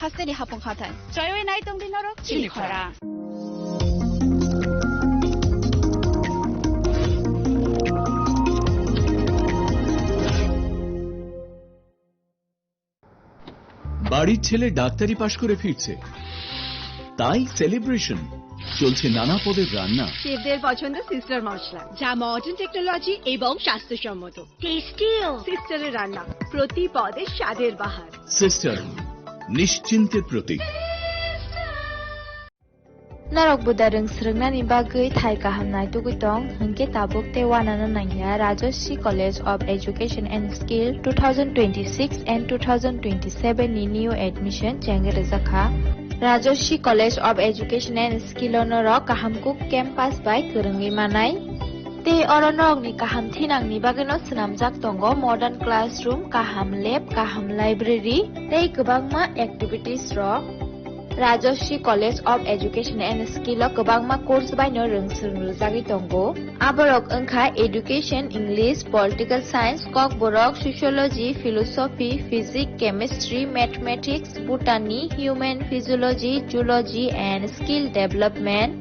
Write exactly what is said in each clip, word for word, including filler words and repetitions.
Hasteni hapung hathai. Choiwi nai tongdi norok chini khorang. বাড়ির ছেলে ডাক্তারি পাশ করে ফিরছে, তাই সেলিব্রেশন। চলছে নানা পদের রান্না। শেফদের পছন্দ সিস্টার মশলা, যা মডার্ন টেকনোলজি এবং স্বাস্থ্যসম্মত। টেস্টিও। সিস্টারের রান্না, প্রতি পদে স্বাদের বাহার। সিস্টার, নিশ্চিন্তের প্রতীক। Norok buda rwng swrwngnani bagwi thai kaham naitugwi tong, hwnkhe tabuk tei uanano nangya Rajashree College of Education and Skill two thousand twenty-six and two thousand twenty-seven ni new admission chengwi rwjakha. Rajashree College of Education and Skill o norok kaham kuk campus bai kwrwngwi manai. Tei oro norokni kaham thinangni bagwino swnamjak tongo modern classroom, kaham lab, kaham library tei kwbangma activities rok. Rajashree College of Education and Skill o kwbangma course baino rwng swrwng rwjagwi tongo. Aborok wngkha Education, English, Political Science, Kokborok, Sociology, Philosophy, Physics, Chemistry, Mathematics, Botany, Human Physiology, Zoology and Skill Development.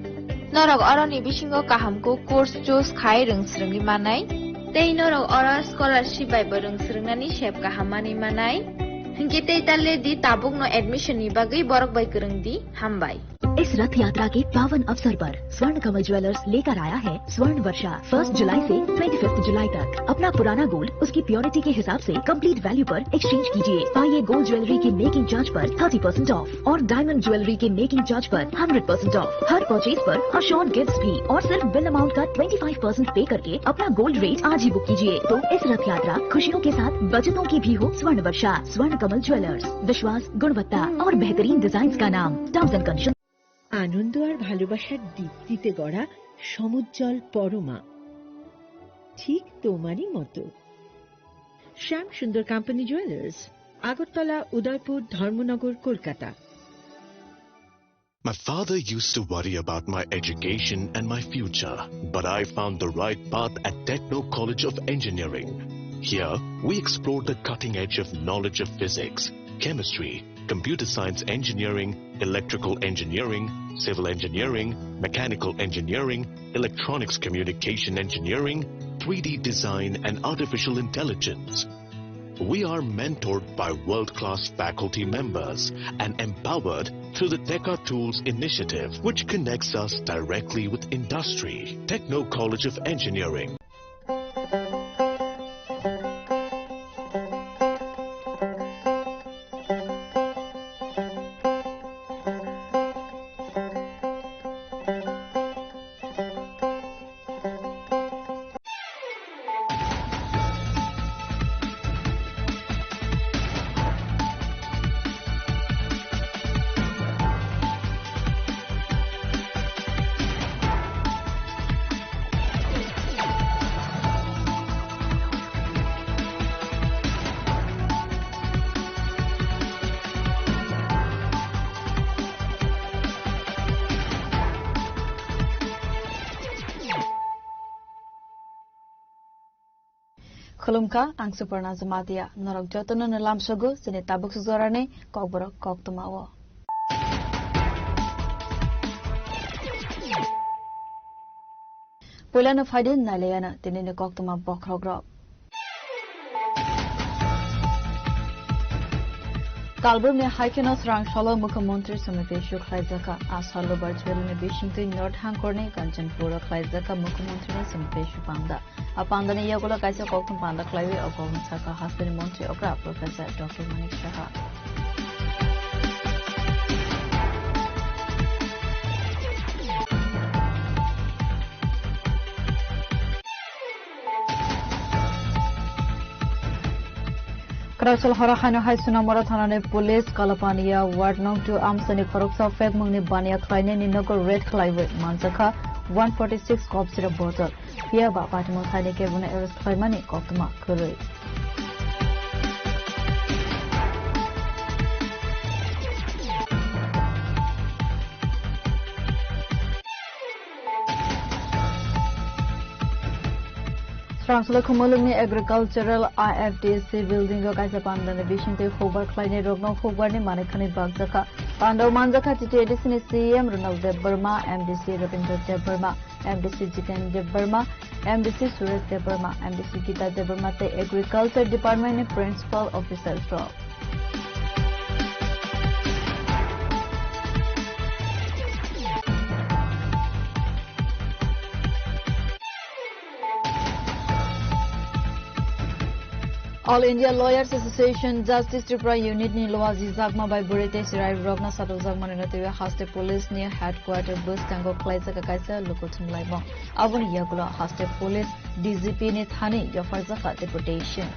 Norok oroni bisingo kaham kuk course choose khai rwng swrwngwi manai. Tei norok oro scholarship bai bo rwng swrwngnani sep kaham manwi manai. Hinkhe tei ta le di tabukno admission ni bagwi borok bai kwrwng di. Hambai. इस रथ यात्रा के पावन अवसर पर स्वर्ण कमल ज्वेलर्स लेकर आया है स्वर्ण वर्षा। फर्स्ट जुलाई से ट्वेंटी फिफ्थ जुलाई तक अपना पुराना गोल्ड उसकी प्योरिटी के हिसाब से कंप्लीट वैल्यू पर एक्सचेंज कीजिए। पाइए गोल्ड ज्वेलरी की मेकिंग चार्ज पर थर्टी परसेंट ऑफ और डायमंड ज्वेलरी के मेकिंग चार्ज पर हंड्रेड परसेंट ऑफ। हर परचेज पर अश्योर्ड गिफ्ट्स भी और सिर्फ बिल अमाउंट का ट्वेंटी फ़ाइव परसेंट पे करके अपना गोल्ड रेट आज ही बुक कीजिए। तो इस रथ यात्रा खुशियों के साथ बचतों की भी हो। स्वर्ण वर्षा, स्वर्ण कमल ज्वेलर्स, विश्वास, गुणवत्ता और बेहतरीन डिजाइन का नाम। Terms and condition. আনন্দ আর ভালোবাসার দীপ্তিতে গড়া সমুজ্জ্বল পরমা, ঠিক তোমারই মতো। শ্যাম সুন্দর কোম্পানি জুয়েলার্স, আগরতলা, উদয়পুর, ধর্মনগর, Kolkata. My father used to worry about my education and my future, but I found the right path at Techno College of Engineering. Here, we explore the cutting edge of knowledge of physics, chemistry, computer science engineering, electrical engineering, civil engineering, mechanical engineering, electronics communication engineering, three D design, and artificial intelligence. We are mentored by world-class faculty members and empowered through the Teka Tools initiative, which connects us directly with industry. Techno College of Engineering. Khulumkha, ang Suparna Jamatia. Norok jotono no lamsogo chini tabuk sujorani kokborok koktwma o. Puilano phaidi nailayana tinini koktwma bokhorokrok. Kalbrumni haikheno srang salo Mukhyamantri Samiti issue khlaijakha. A salo virtualni bisingtwi North Hangkorni Kanchanpuro khlaijakha Mukhyamantrini Samiti issue panda. A pandani yagulo kaisa kokthum panda khlaiwi o kokthum sakha hasteni montri okra Professor Doctor Manik Saha. Kwraksal horo haino hai Sunamura thanani police Kalapaniya ward nong two amsani khoroksa phekmungni baniya khlainani nogo raid khlaiwi manjakha one forty six kop sirok bottle. Phiya ba patimung thaini kebono arrest khlaimani koktwma kwrwi. Rangchakla Khumulwngni Agricultural I F D C building o kaisa pandani bisingtwi hukbar khlainai rokno hukbarni manwi khwnwi bakjakha. Pandao manjakha T T A D C ni C E M Ronal Debbarma, M D C Rabindra Debbarma, M D C Jiten Debbarma, M D C Suresh Debbarma, M D C Gita Debbarma tei Agriculture Department ni Principal Officers rok. All India Lawyers Association Justice Tripura Unit ni luajijakma bai bwrwi tei chwrairokno satokjakmani no twiwi haste police ni headquarter bwskango khlaijak kaisa lukuthumlaimung. Aboni yagulo haste police D G P ni thani yapharjakha deputation.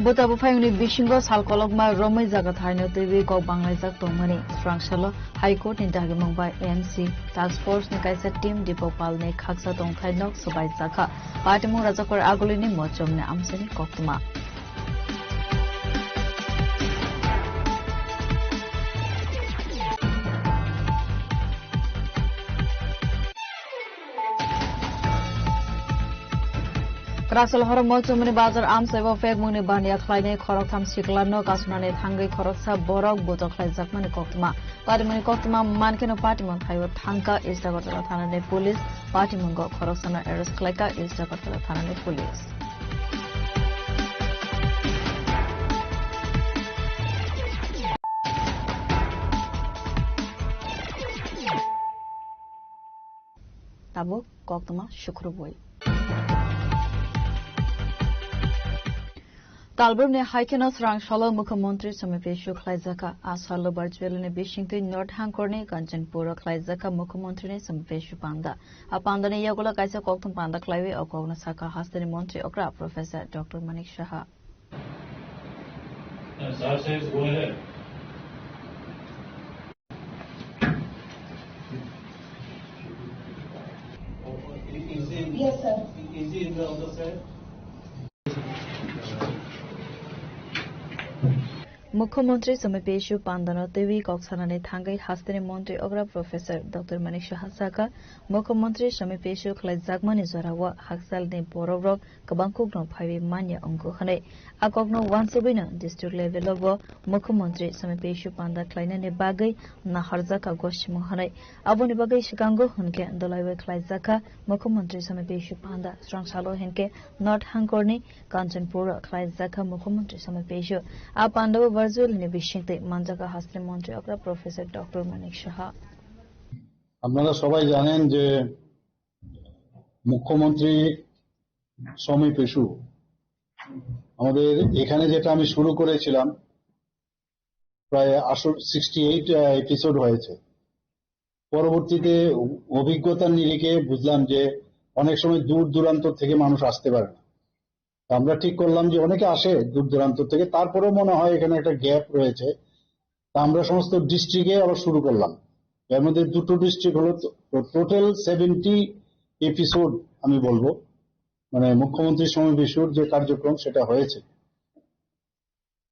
Bwta bwphayungni bisingo sal kolokma romwi jaga thaino twiwi kok banglaijak tongmani swrangsalo High Court ni dagimung bai M C Task Force ni kaisa team Deepak Pal ni khaksa tongthai nok swbaijakha. Patimung Rajakor Agulini mochomni amchaini koktwma. Kwraksal horo Mochomoni bazar amchaibo phekmungni baniya khlainai khoroktham sikla no kasunani thangwi khoroksa borok butok khlaijakmani koktwma. Patimungni koktwma mankheno patimung thaio thangkha East Agartala thanani police. Patimungo khoroksano arrest khlaikha East Agartala thanani police. Tabuk koktwma sukrubwi. Talbrumni hai kheno swrang salo Mukhyamantri Somipeshu khlaijakha. A salo virtual ni bisingtwi North Hangkorni Kanchanpuro khlaijakha Mukhyamantrini Somipeshu panda. A pandani yagulo kaisa koktwma panda khlaiwi o kokno sakha hasteni montri okra Professor Doctor Manik Saha. Sir says go ahead. Is he in, yes, sir. Is he in the other side? Mukhyamantri Somipeshu pandano twiwi kok sanani thangwi hasteni montri okra Professor Doctor Manik Saha sakha, Mukhyamantri Somipeshu khlaijakmani jorao hakchalni borokrok kwbang kokno phaiwi manya wngo hwnwi. A kokno uansugwino district level o bo Mukhyamantri Somipeshu panda khlainani bagwi naharjakha gosimung hwnwi. Aboni bagwi swkango hwnkhe dolaiwi khlaijakha Mukhyamantri Somipeshu panda, swrangsalo hinkhe North Hangkorni Kanchanpuro khlaijakha Mukhyamantri Somipeshu. A pandao virtual ni bisingtwi manjakha hasteni montri okra Professor Doctor Manik Saha. আপনারা সবাই জানেন যে মুখ্যমন্ত্রী সমীপেশু আমাদের এখানে যেটা আমি শুরু করেছিলাম, প্রায় আশো সিক্সটি এইট এপিসোড হয়েছে। পরবর্তীতে অভিজ্ঞতার নিরিখে বুঝলাম যে অনেক সময় দূর দূরান্ত থেকে মানুষ আসতে পারে না। তো আমরা ঠিক করলাম যে অনেকে আসে দূর দূরান্ত থেকে, তারপরেও মনে হয় এখানে একটা গ্যাপ রয়েছে। তা আমরা সমস্ত ডিস্ট্রিক্টে আবার শুরু করলাম। এর মধ্যে দুটো ডিস্ট্রিক্ট হলো, তো টোটাল সেভেন্টি এপিসোড আমি বলবো, মানে মুখ্যমন্ত্রী সমাবেশুর যে কার্যক্রম সেটা হয়েছে।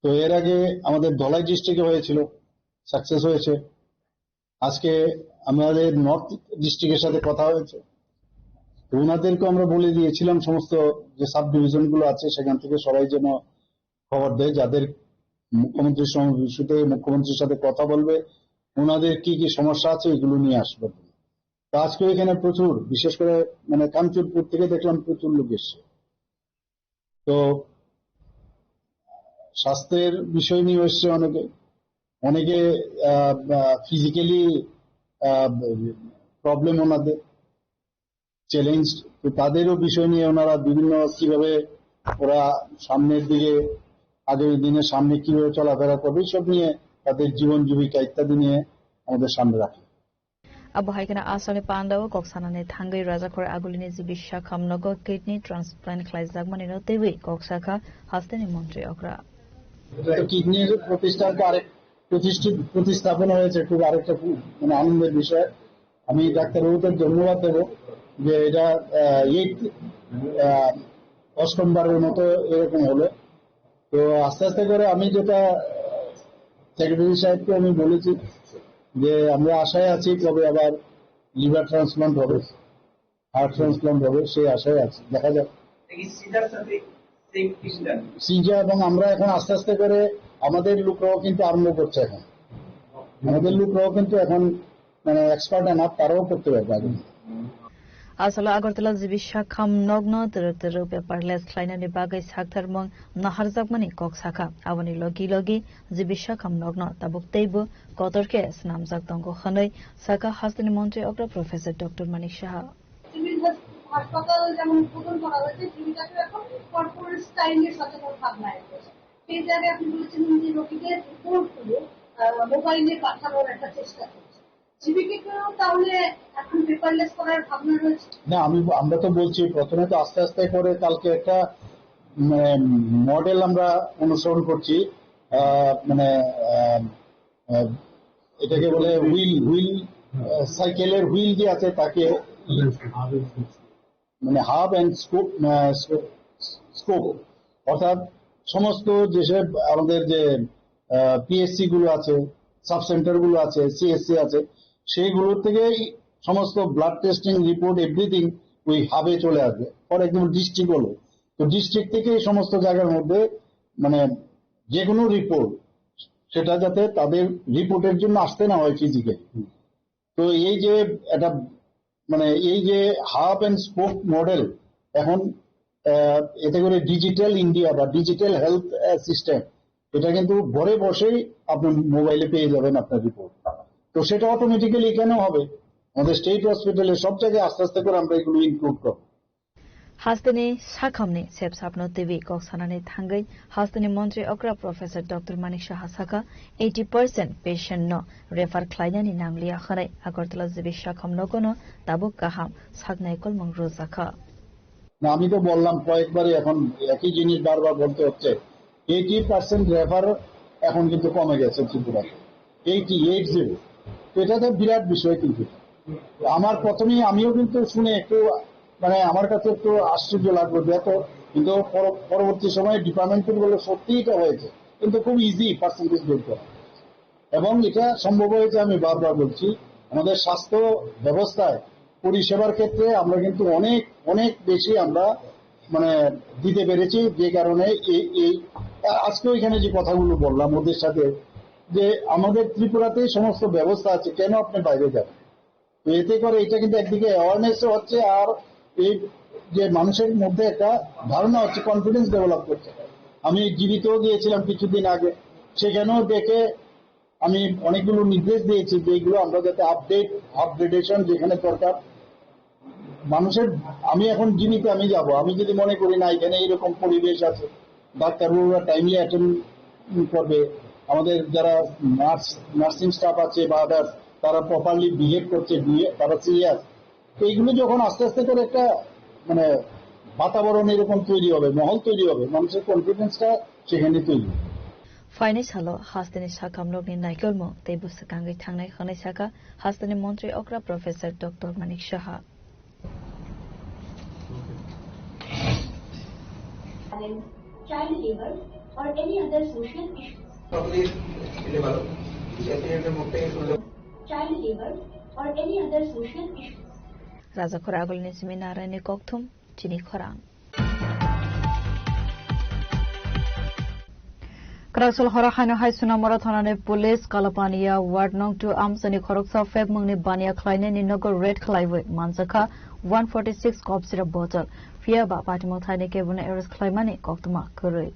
তো এর আগে আমাদের ধলাই ডিস্ট্রিক্টে হয়েছিল, সাকসেস হয়েছে। আজকে আমাদের নর্থ ডিস্ট্রিক্টের সাথে কথা হয়েছে, তো ওনাদেরকে আমরা বলে দিয়েছিলাম সমস্ত যে সাব ডিভিশনগুলো আছে সেখান থেকে সবাই যেন খবর দেয়, যাদের মুখ্যমন্ত্রীর সম- ইস্যুতে মুখ্যমন্ত্রীর সাথে কথা বলবে, ওনাদের কি কি সমস্যা আছে এগুলো নিয়ে আসবে। তো আজকে এখানে প্রচুর, বিশেষ করে মানে কাঞ্চনপুর থেকে দেখলাম প্রচুর লোক এসছে। তো স্বাস্থ্যের বিষয় নিয়ে এসছে অনেকে, অনেকে ফিজিক্যালি প্রবলেম ওনাদের, চ্যালেঞ্জ। তো তাদেরও বিষয় নিয়ে ওনারা বিভিন্ন কিভাবে ওরা সামনের দিকে, আগামী দিনে সামনে কিভাবে চলাফেরা করবে, সব নিয়ে তাদের জীবন জীবিকা ইত্যাদি নিয়ে আমাদের সামনে রাখে। Abo hai kheno aswkni pandao kok sanani thangwi Rajakhor Agulini G B Shakham nogo kidney transplant khlaijakmani no twiwi kok sakha hasteni montri okra. তো কিডনির প্রতিষ্ঠার আরেক প্রতিষ্ঠিত প্রতিস্থাপন হয়েছে, খুব আরেকটা খুব মানে আনন্দের বিষয়। আমি ডাক্তারবাবুদের ধন্যবাদ দেবো যে এটা এইট অষ্টমবারের মতো এরকম হলো। তো আস্তে আস্তে করে আমি যেটা সেক্রেটারি সাহেবকে আমি বলেছি যে আমরা আশায় আছি কবে আবার লিভার ট্রান্সপ্লান্ট হবে, হার্ট ট্রান্সপ্লান্ট হবে, সেই আশায় আছি। দেখা যাক। সিজা এবং আমরা এখন আস্তে আস্তে করে আমাদের লোকরাও কিন্তু আরম্ভ করছে এখন। আমাদের লোকরাও কিন্তু এখন মানে এক্সপার্ট এনাফ, তারাও করতে পারবে আগে। Asalo Agartala G B Shakham nokno twrwk twrwk paperless khlainani bagwi saktharmung naharjakmani kok sakha. Aboni logi logi G B Shakham nokno tabuk teibo kotor khe swnamjak tongo hwnwi sakha hasteni montri okra Professor Doctor Manik Saha. Civil হাস-, হাসপাতাল যেমন উদ্বোধন করা হয়েছে, জীবিকাকে এখন কর্পোরেট স্টাইলে সাজানোর ভাবনা এসেছে। সেই জায়গায় আপনি বলেছিলেন যে রোগীদের রিপোর্টগুলো, আহ, মোবাইলে পাঠানোর একটা চেষ্টা করছে। জিবিকে কেও তাহলে এখন পেপারলেস করার ভাবনা রয়েছে? না, আমি, আমরা তো বলছি, প্রথমে তো আস্তে আস্তে করে কালকে একটা, উম, মডেল আমরা অনুসরণ করছি। আহ, মানে, আহ, আহ, এটাকে বলে হুইল, হুইল, আহ, সাইকেলের হুইল যে আছে তাকে, মানে হাব অ্যান্ড স্কোপ, স্কোপ, অর্থাৎ সমস্ত যেসব আমাদের যে পিএসসি গুলো আছে, সাব সেন্টার গুলো আছে, সিএসসি আছে, সেইগুলোর থেকে সমস্ত ব্লাড টেস্টিং রিপোর্ট এভরিথিং ওই হাবে চলে আসবে। ফর এক্সাম্পল ডিস্ট্রিক্ট হলো, তো ডিস্ট্রিক্ট থেকে এই সমস্ত জায়গার মধ্যে মানে যে কোনো রিপোর্ট সেটা যাতে তাদের রিপোর্টের জন্য আসতে না হয় ফিজিক্যালি। তো এই যে একটা মানে এই যে হাব অ্যান্ড স্পোক মডেল এখন, আহ, এতে করে ডিজিটাল ইন্ডিয়া বা ডিজিটাল হেলথ সিস্টেম, এটা কিন্তু ঘরে বসেই আপনি মোবাইলে পেয়ে যাবেন আপনার রিপোর্ট। তো সেটা অটোমেটিক্যালি এখানেও হবে। আমাদের স্টেট হসপিটালে সব জায়গায় আস্তে আস্তে করে আমরা এগুলো ইনক্লুড করবো। Hasteni sakhamni sepsapno twiwi kok sanani thangwi hasteni montri okra Professor Doctor Manik Saha sakha, eighty percent patient no refer khlainani nangliya hwnwi Agartala G B Sakham nogono tabuk kaham saknai kolmung rwjakha. না, আমি তো বললাম কয়েকবারই, এখন একই জিনিস বারবার বলতে হচ্ছে। এইটি পার্সেন্ট রেফার এখন কিন্তু কমে গেছে ত্রিপুরাতে, এইটি এইট জিরো। তো এটা তো বিরাট বিষয় কিন্তু। তো আমার প্রথমেই আমিও কিন্তু শুনে একটু মানে আমার কাছে একটু আশ্চর্য লাগলো যে এত, কিন্তু পর-, পরবর্তী সময়ে ডিপার্টমেন্ট থেকে বললো সত্যিই এটা হয়েছে, কিন্তু খুব ইজি পার্সেন্টেজ বের করা। এবং এটা সম্ভব হয়েছে, আমি বারবার বলছি, আমাদের স্বাস্থ্য ব্যবস্থায় পরিষেবার ক্ষেত্রে আমরা কিন্তু অনেক, অনেক বেশি আমরা মানে দিতে পেরেছি, যে কারণে এই, এই আজকেও এখানে যে কথাগুলো বললাম ওদের সাথে, যে আমাদের ত্রিপুরাতেই সমস্ত ব্যবস্থা আছে, কেন আপনি বাইরে যাবেন? তো এতে করে এটা কিন্তু একদিকে অ্যাওয়ারনেসও হচ্ছে, আর এই যে মানুষের মধ্যে একটা ধারণা হচ্ছে, কনফিডেন্স ডেভেলপ করছে। আমি জিবিতেও গিয়েছিলাম কিছুদিন আগে, সেখানেও দেখে আমি অনেকগুলো নির্দেশ দিয়েছি যে এগুলো আমরা যাতে আপডেট, আপগ্রেডেশন যেখানে দরকার, মানুষের, আমি এখন জিবিতে আমি যাব, আমি যদি মনে করি না এখানে এরকম পরিবেশ আছে, ডাক্তারবাবুরা টাইমলি অ্যাটেন্ড করবে, আমাদের যারা নার্স, নার্সিং স্টাফ আছে বা আদার্স, তারা প্রপারলি বিহেভ করছে, বিহে-, তারা সিরিয়াস, তো এইগুলো যখন আস্তে আস্তে করে একটা মানে বাতাবরণ এরকম তৈরি হবে, মহল তৈরি হবে, মানুষের কনফিডেন্সটা সেখানে তৈরি হবে। Phainai salo hasteni sakhamrokni naikolmung tei bwswk kangwi thangnai hwnwi sakha hasteni montri okra Professor Doctor Manik Saha. Child labor or any other social issues. Child labor or any other social issues. Rajakhor agulni simi narani kokthum chini khorang. Kwraksal horo haino hai Sunamura thanani police Kalapaniya ward nong two amchani khoroksa phekmungni baniya khlainani nogo raid khlaiwi manjakha one forty six cough syrup bottle. Phiya ba patimung thaini kebono arrest khlaimani koktwma kwrwi.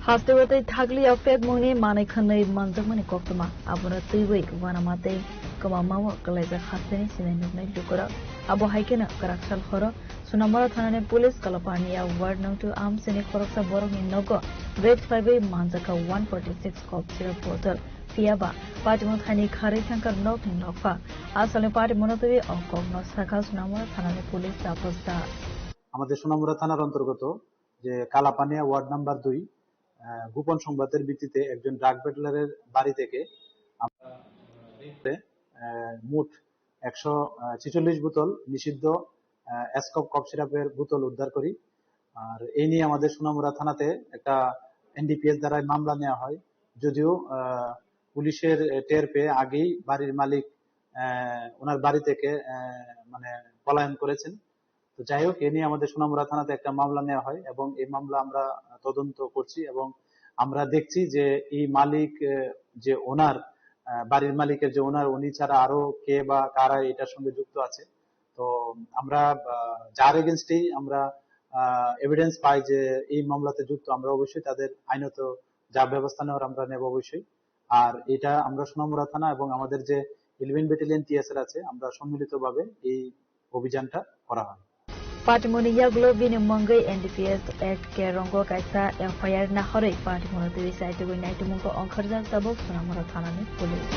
Haste watwi thakliya phekmungni manwi khwnwi manjakmani koktwma, abono twiwi uanama tei kwmamao kwlaijak hasteni sinai nuknai lukurok. Abo hai kheno kwraksal horo Sunamura thanani police Kalapaniya ward nong two amchini khoroksa borokni nogo raid khlaiwi manjakha one forty six cough syrup bottle. Phiya ba patimung thaini kharwi thangkha nokni nokpha. Asalni patimungno twiwi o kokno sakha Sunamura thanani police Tapas Das. আমাদের সোনামুড়া থানার অন্তর্গত যে Kalapania ward number দুই, আহ, গোপন সংবাদের ভিত্তিতে একজন ড্রাগ পেডলারের বাড়ি থেকে আমরা, আহ, মোট একশো ছেচল্লিশ বোতল নিষিদ্ধ, আহ, অ্যাসকপ কফ সিরাপের বোতল উদ্ধার করি। আর এই নিয়ে আমাদের সোনামুড়া থানাতে একটা এনডিপিএস ধারায় মামলা নেওয়া হয়। যদিও, আহ, পুলিশের, আহ, টের পেয়ে আগেই বাড়ির মালিক, আহ, ওনার বাড়ি থেকে, আহ, মানে, পলায়ন করেছেন। তো যাই হোক, এ নিয়ে আমাদের সোনামুড়া থানাতে একটা মামলা নেওয়া হয় এবং এই মামলা আমরা তদন্ত করছি এবং আমরা দেখছি যে এই মালিক, আহ, যে ওনার, আহ, বাড়ির মালিকের যে ওনার, উনি ছাড়া আরো কে বা কারা এটার সঙ্গে যুক্ত আছে। তো আমরা, আহ, যার এগেনস্টেই আমরা, আহ, এভিডেন্স পাই যে এই মামলাতে যুক্ত, আমরা অবশ্যই তাদের আইনত যা ব্যবস্থা নেওয়ার আমরা নেব অবশ্যই। আর এটা আমরা সোনামুড়া থানা এবং আমাদের যে ইলেভেন ব্যাটালিয়ন টিএসআর আছে, আমরা সম্মিলিতভাবে এই অভিযানটা করা হয়। Patimoni yagulo bini mungwi NDPS Act K rongo kaisa F I R nahorwi Patimoni twi saitugwi naitumungko ongkhorjak tabuk Sonamura thanani police.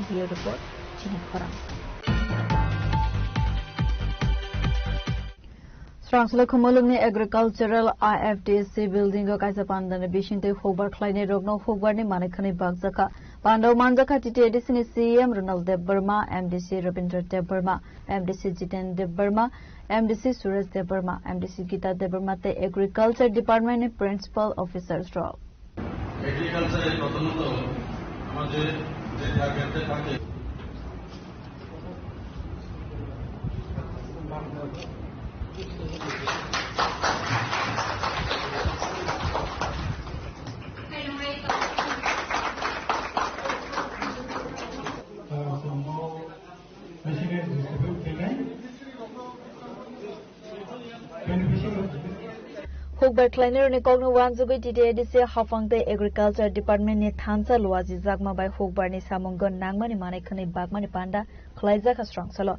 Bureau Report, Chini Khorang. Srangsalai Khumulwngni Agricultural I F D C building o kaisa pandani bisingtwi hukbar khlainai rokno hukbarni manwi khwnwi bakjakha. Pandao manjakha T T A D C ni C E M Ronald Debbarma, M D C Rabindra Debbarma, M D C Jiten Debbarma, M D C Suresh Debbarma, M D C Gita Debbarma tei Agriculture Department ni Principal Officers rok. এগ্রিকালচারে প্রধানত আমাদের যে টার্গেটে থাকে। Hukbar khlainairokni kokno uansugwi T T A D C haphang tei Agriculture Department ni thansa luajijakma bai hukbarni samungo nangmani manwi khwnwi bakmani panda khlaijakha srongsalo.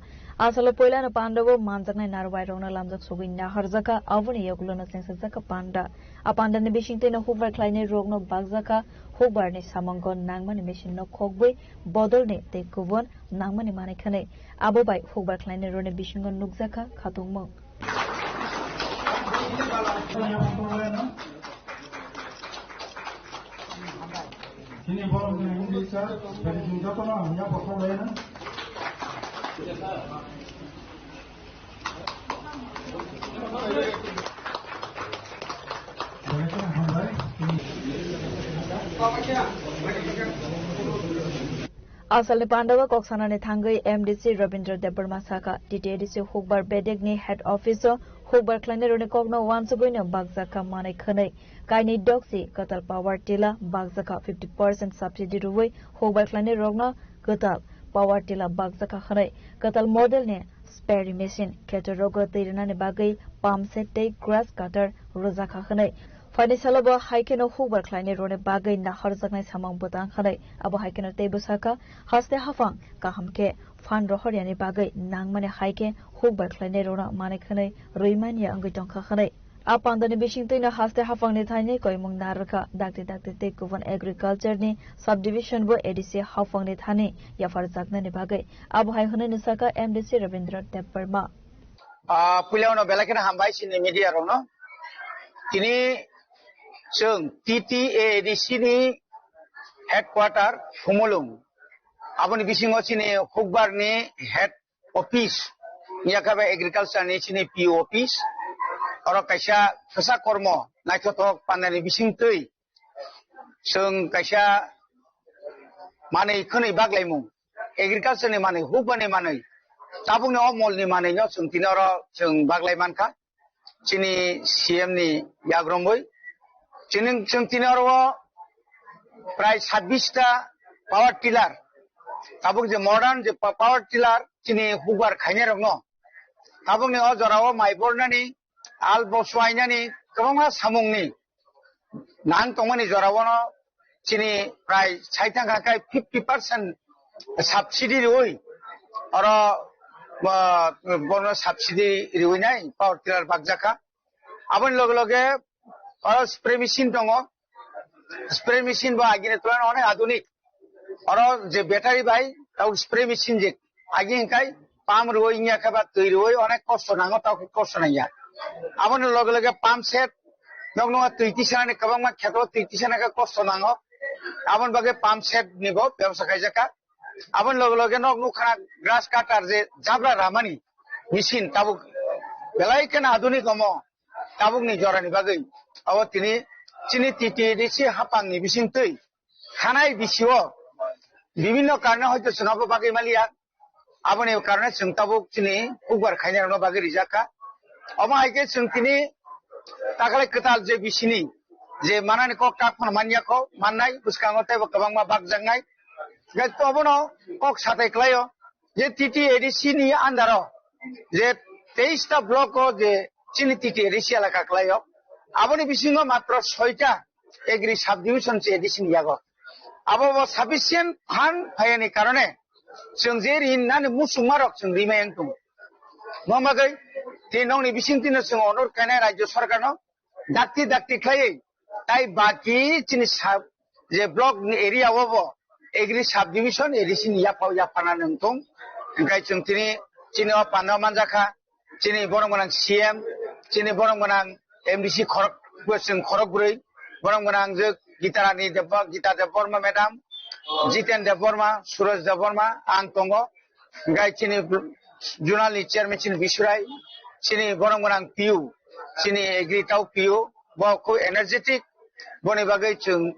Asalo poilano pandao manjaknai narwairokno lamjak sugwi naharjakha, aboni yagulono chengsajakha panda. A pandani bisingtwino hukbar khlainairokno bakjakha hukbarni samungo nangmani machine no khokbwi bodolni tei kubun nangmani manwi khwnwi. Abo bai hukbar khlainairokni bisingo nukjakha khatungmung. Chini borok ni English sir, medicine joto no hamya bosong lai na. Asalni pandao kok sanani thangwi M D C Rabindra Debbarma sakha, T T A D C hukbar bedekni head office o hukbar khlainairokni kokno uansugwino bakjakha manwi khwnwi. Kainwi doksi kwtal power tiller bakjakha fifty percent subsidy rwui hukbar khlainairokno kwtal power tiller bakjakha hwnwi kwtal model ni spreading machine, kheto rogo twi rwnani bagwi pump set tei grass cutter rwjakha hwnwi. Phaini salo bo hai kheno hukbar khlainairokni bagwi nahorjaknai samung bwtang hwnwi. Abo hai kheno teibo sakha, haste haphang kaham khe phan rohor yani bagwi nangmani hai khe hukbar khlainairokno manwi khwnwi rwi manya wngwi tongkha hwnwi. A pandani bisingtwino haste haphangni thani koimung narwkha, dakti dakti tei kubun agriculture ni subdivision bo A D C haphangni thani yapharjaknani bagwi. Abo hai hwnwi sakha M D C Rabindra Debbarma. Ah, puila uno belai kheno hambai chini media rokno. Tini chwng T T A D C ni headquarter Khumulwng. Aboni bisingo chini hukbar ni head office, yakha bai agriculture ni chini P O office. Oro kaisa kwsa kormo naithothok pandani bisingtwi chwng kaisa manwi khwnwi baklaimung, agriculture ni manwi, hukbar ni manwi, tabuk ni o mol ni manwi no chwng tini oro chwng baklai mankha. Chini C M ni yagromwi chini, chwng tini oro o prai sabbish ta power tiller, tabuk je modern je pa-, power tiller chini hukbar khainai rokno tabuk ni o jora o mai bornani, al bo suainani, kwbangma samung ni nang tongmani jora o no chini prai sai thangkha khe fifty percent subsidy riui oro ah, bono subsidy riwi nai power tiller bakjakha. Aboni loge loge oro spray machine tongo. Spray machine bo agini tulan onek adunik. Oro je battery bai tau spray machine je agi hingkai pump rwoi wngya khe ba twi rwoi onek kosto nango, tau khe kosto nangya. Aboni loge loge pump set, nok nokha twi tisanani kwbangma kheto twi tisana khe kosto nango. Aboni bagwi pump set ni bo bebosta khaijak kha. Aboni loge loge nok nukha grass cutter je jabra ramani machine tabuk belai kheno adunik omo tabukni jorani bagwi. Abo tini chini T T A D C hapangni bisingtwi thanai bisio bibinno karone hoito chwng abo bagwi maliya. Aboni karone chwng tabuk chini ukbar khainai rokno bagwi rijak kha. Omo hai khe chwng tini takhwlai kwtal je bisini je manani kok tak phano manya kho, mannai bwskango teibo kwbangma bakjaknai. Hingkhe obono kok satai kwlaio je T T A D C ni under o je teis ta block o je chini T T A D C elaka kwlaio, aboni bisingo matro soi ta agri subdivision se A D C ni yago. Abo bo sufficient fund phaiyani karone chwng je rin nani muchungma rok chwng rimai wng tongo. Mo bagwi tei nokni bisingtwino chwng onur khainai Rajya Sarkarno dakti dakti khlaiwi tai baki chini sub je block ni area o bo agri subdivision A D C ni yapha yapha nani wng tong. Hingkhai chwng tini chini o panda manjakha. Chini borom gwnang C M, chini borom gwnang M D C khorok, chwng khorok bwrwi, borom gwnang je Gita Rani Debbar-, Gita Debbarma madam, Jiten Debbarma, Suraj Debbarma, ang tongo. Hingkhai chini zonal ni chairman chini Bisurai, chini borom gwnang P U, chini agri tau P U, bo khub energetic, boni bagwi chwng,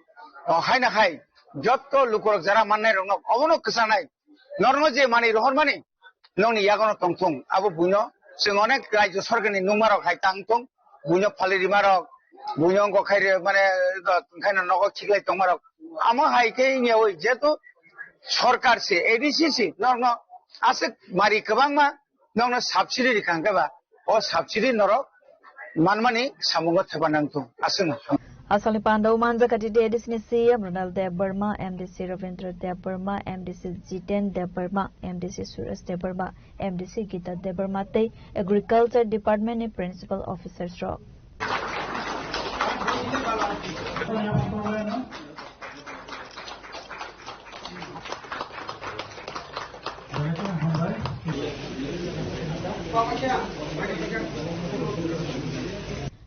oh, haino hai jotto lukurok jara mannai rokno obono kwchanai. Norno je mani rohor mani, nokni yagono tongthung. Abo buino chwng onek Rajya Sorkarni nungmarok hai tang tong, buino phalwi rimarok, buino wngkok khai re, mane, khaino nogo khiklai tongmarok. Amo hai khe wngya oi, jehetu sorkar se, A D C se, norokno aswk mari kwbangma, nokno subsidy rikha hwnkhe ba, o subsidy norok manmani samungo thepana wngthung. Aswkno. Asalni pandao manjak kha T T A D C ni C M Ronald Debbarma, M D C Ravindra Debbarma, M D C Jiten Debbarma, M D C Suresh Debbarma, M D C Gita Debbarma tei Agriculture Department ni Principal Officers rok.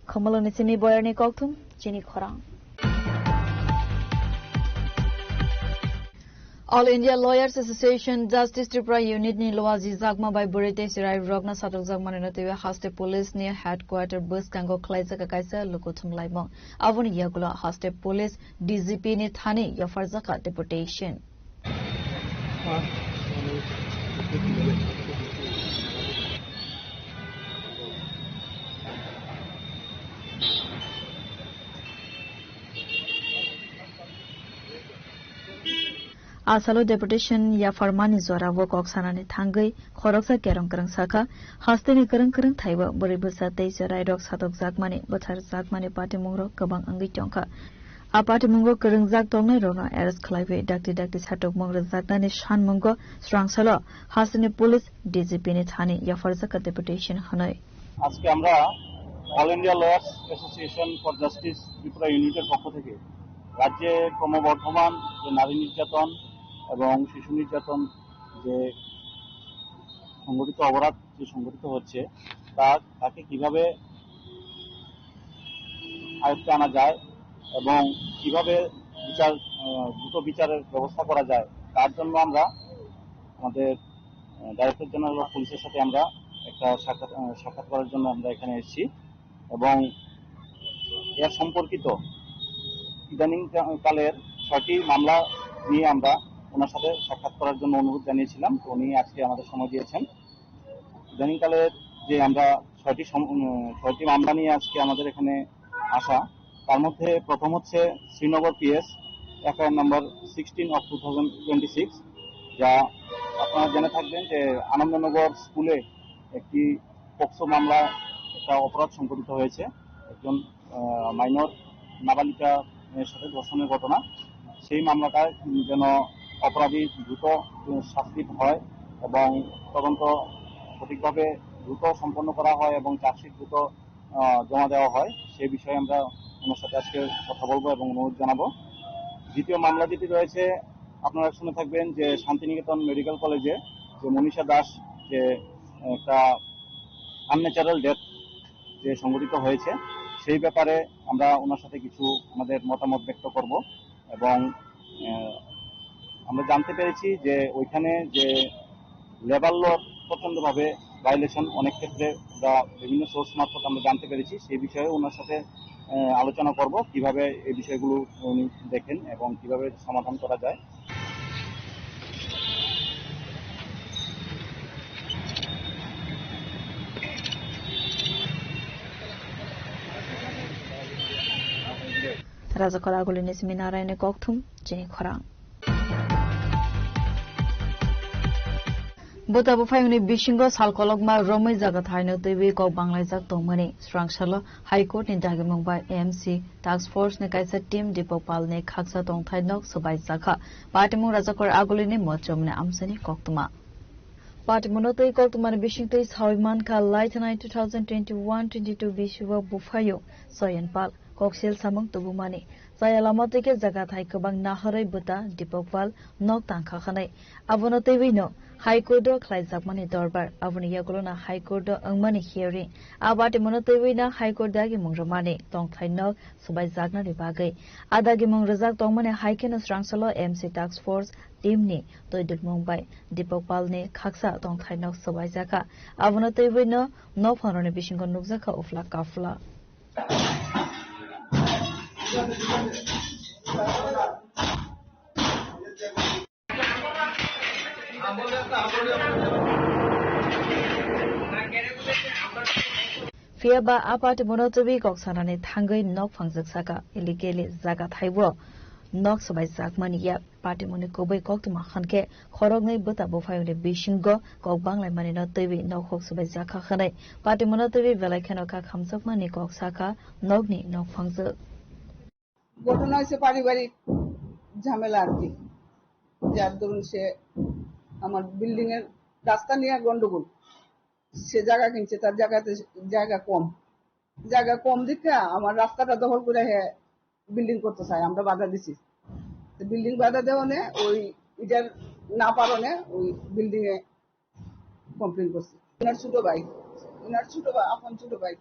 Khumulwngni simi boyarni kokthum, chini khorang. All India Lawyers Association Justice Tripura Unit ni luajijakma bai bwrwi tei chwrai rokno satokjakmani no twiwi haste police ni headquarter bwskango khlaijak kaisa lukuthum laimung. Aboni yagulo haste police D G P ni thani yapharjakha deputation. Asalo deputation yapharmani jorao kok sanani thangwi khoroksa kerong kerong sakha, hasteni kereng kereng thaibo bwrwi bwsa tei chwrairok satokjakmani, bwtharjakmani patimungrok kwbang wngwi tongkha. A patimungo kwrwngjak tongnairokno arrest khlaiwi dakti dakti satokmung rwjaknani sanmungo swrangsalo hasteni police D G P ni thani yapharjakha deputation hwnwi. আজকে আমরা all India lawyers association for justice Tripura ইউনিটের পক্ষ থেকে রাজ্যে ক্রমবর্ধমান যে নারী নির্যাতন এবং শিশু নির্যাতন যে সংগঠিত অপরাধ যে সংগঠিত হচ্ছে, তা, তাকে কিভাবে আয়ত্তে আনা যায় এবং কিভাবে বিচার, আহ, দ্রুত বিচারের ব্যবস্থা করা যায়, তার জন্য আমরা আমাদের, আহ, ডাইরেক্টর জেনারেল অফ পুলিশের সাথে আমরা একটা সাক্ষাৎ, আহ, সাক্ষাৎ করার জন্য আমরা এখানে এসেছি। এবং এর সম্পর্কিত ইদানিং কা-, কালের ছয়টি মামলা নিয়ে আমরা ওনার সাথে সাক্ষাৎ করার জন্য অনুরোধ জানিয়েছিলাম। তো উনি আজকে আমাদের সময় দিয়েছেন। ইদানিং কালের যে আমরা ছয়টি সম-, উম, ছয়টি মামলা নিয়ে আজকে আমাদের এখানে আসা, তার মধ্যে প্রথম হচ্ছে Srinagar PS, FIR number sixteen of two thousand twenty six, যা আপনারা জেনে থাকবেন যে আনন্দনগর স্কুলে একটি পক্সো মামলা, একটা অপরাধ সংঘটিত হয়েছে। একজন, আহ, মাইনর নাবালিকা মেয়ের সাথে ধর্ষণের ঘটনা। সেই মামলাটায় যেন অপরাধী দ্রুত, উম, শাস্তি হয় এবং তদন্ত সঠিকভাবে দ্রুত সম্পন্ন করা হয় এবং চার্জশিট দ্রুত আহ, জমা দেওয়া হয়, সে বিষয়ে আমরা ওনার সাথে আজকে কথা বলবো এবং অনুরোধ জানাবো। দ্বিতীয় মামলা যেটি রয়েছে, আপনারা শুনে থাকবেন যে শান্তিনিকেতন মেডিকেল কলেজে যে মনীষা দাস যে একটা আনন্যাচারাল ডেথ যে সংঘটিত হয়েছে, সেই ব্যাপারে আমরা ওনার সাথে কিছু আমাদের মতামত ব্যক্ত করব এবং আহ, আমরা জানতে পেরেছি যে ওইখানে যে লেবার লর প্রচণ্ডভাবে ভায়োলেশন অনেক ক্ষেত্রে বা বিভিন্ন সোর্স মারফত আমরা জানতে পেরেছি। সেই বিষয়ে ওনার সাথে আহ, আলোচনা করব কিভাবে এই বিষয়গুলো উনি দেখেন এবং কিভাবে সমাধান করা যায়। Rajakor Agulini simi Naraini kokthum chini khorang. Bwta bwphayungni bisingo sal kolokma romwi jaga thaino twiwi kok banglaijak tongmani swrangsalo High Court ni dagimung bai M C Task Force ni kaisa team Deepak Pal ni khaksa tongthai nok swbai jakha. Patimung Rajakor Agulini mochomni amsani koktwma. Patimungno twi koktwmani bisingtwi sawi mankha, laithanai two thousand twenty-one twenty-two bisigo bwphayung Soyan Pal koksil samung tubumani. Chaya lama twi khe jaga thai kwbang naharwi bwta Deepak Pal nok tangkha khanai. Abono twiwi no High Court o khlaijakmani dorbar. Aboni yagulo no High Court o wngmani hearing. A patimungno twiwi no High Court dagimung rwmani tongthai nok swbai jaknani bagwi. A dagimung rwjak tongmani hai kheno swrangsalo M C Task Force team ni twi dulmung bai Deepak Pal ni khaksa tongthai nok swbai jakha. Abono twiwi no nokphang rokni bisingo nukjakha uphla kaphla. Phiya ba a patimungno twiwi kok sanani thangwi nok phangjak saka, illegally jaga thaibo nok swbai jakmani ya. Patimungni kubui koktwma hwnkhe khoroknwi bwta bwphayungni bisingo kok banglaimani no twiwi nokhok swbai jakha hwnwi patimungno twiwi belai kheno kha khamjakmani kok sakha nokni nok phangjak. ঘটনা হয়েছে পারিবারিক ঝামেলা আর কি, যার দরুন সে আমার বিল্ডিং এর রাস্তা নিয়ে গন্ডগোল, সে জায়গা কিনছে, তার জায়গাতে জায়গা কম, জায়গা কম দেখে আমার রাস্তাটা দখল করে হে বিল্ডিং করতে চায়, আমরা বাধা দিছি। তো বিল্ডিং বাধা দেওয়ানে ওই ইটার না পারণে ওই বিল্ডিং এ কমপ্লেন করছে। ওনার ছোট ভাই, ওনার ছোট ভাই, আপন ছোট ভাই।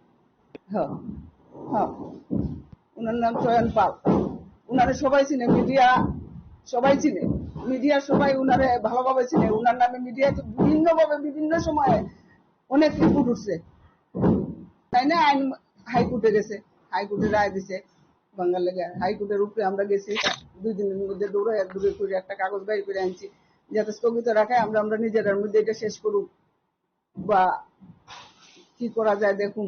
হ্যাঁ, হ্যাঁ। ওনার নাম চয়ন পাল। ওনারে সবাই চিনে, মিডিয়া সবাই চিনে, মিডিয়া সবাই ওনারে ভালোভাবে চিনে। ওনার নামে মিডিয়াতে বিভিন্নভাবে বিভিন্ন সময়ে অনেক রিপোর্ট উঠছে, তাই না? আইন হাইকোর্টে গেছে, হাইকোর্টে রায় দিছে বাঙাল লেগে। হাইকোর্টের উপরে আমরা গেছি, দুই দিনের মধ্যে দৌড়ে দৌড়ে করে একটা কাগজ বাইর করে আনছি, যাতে স্থগিত রাখে, আমরা আমরা নিজেরার মধ্যে এটা শেষ করুক বা কি করা যায় দেখুন।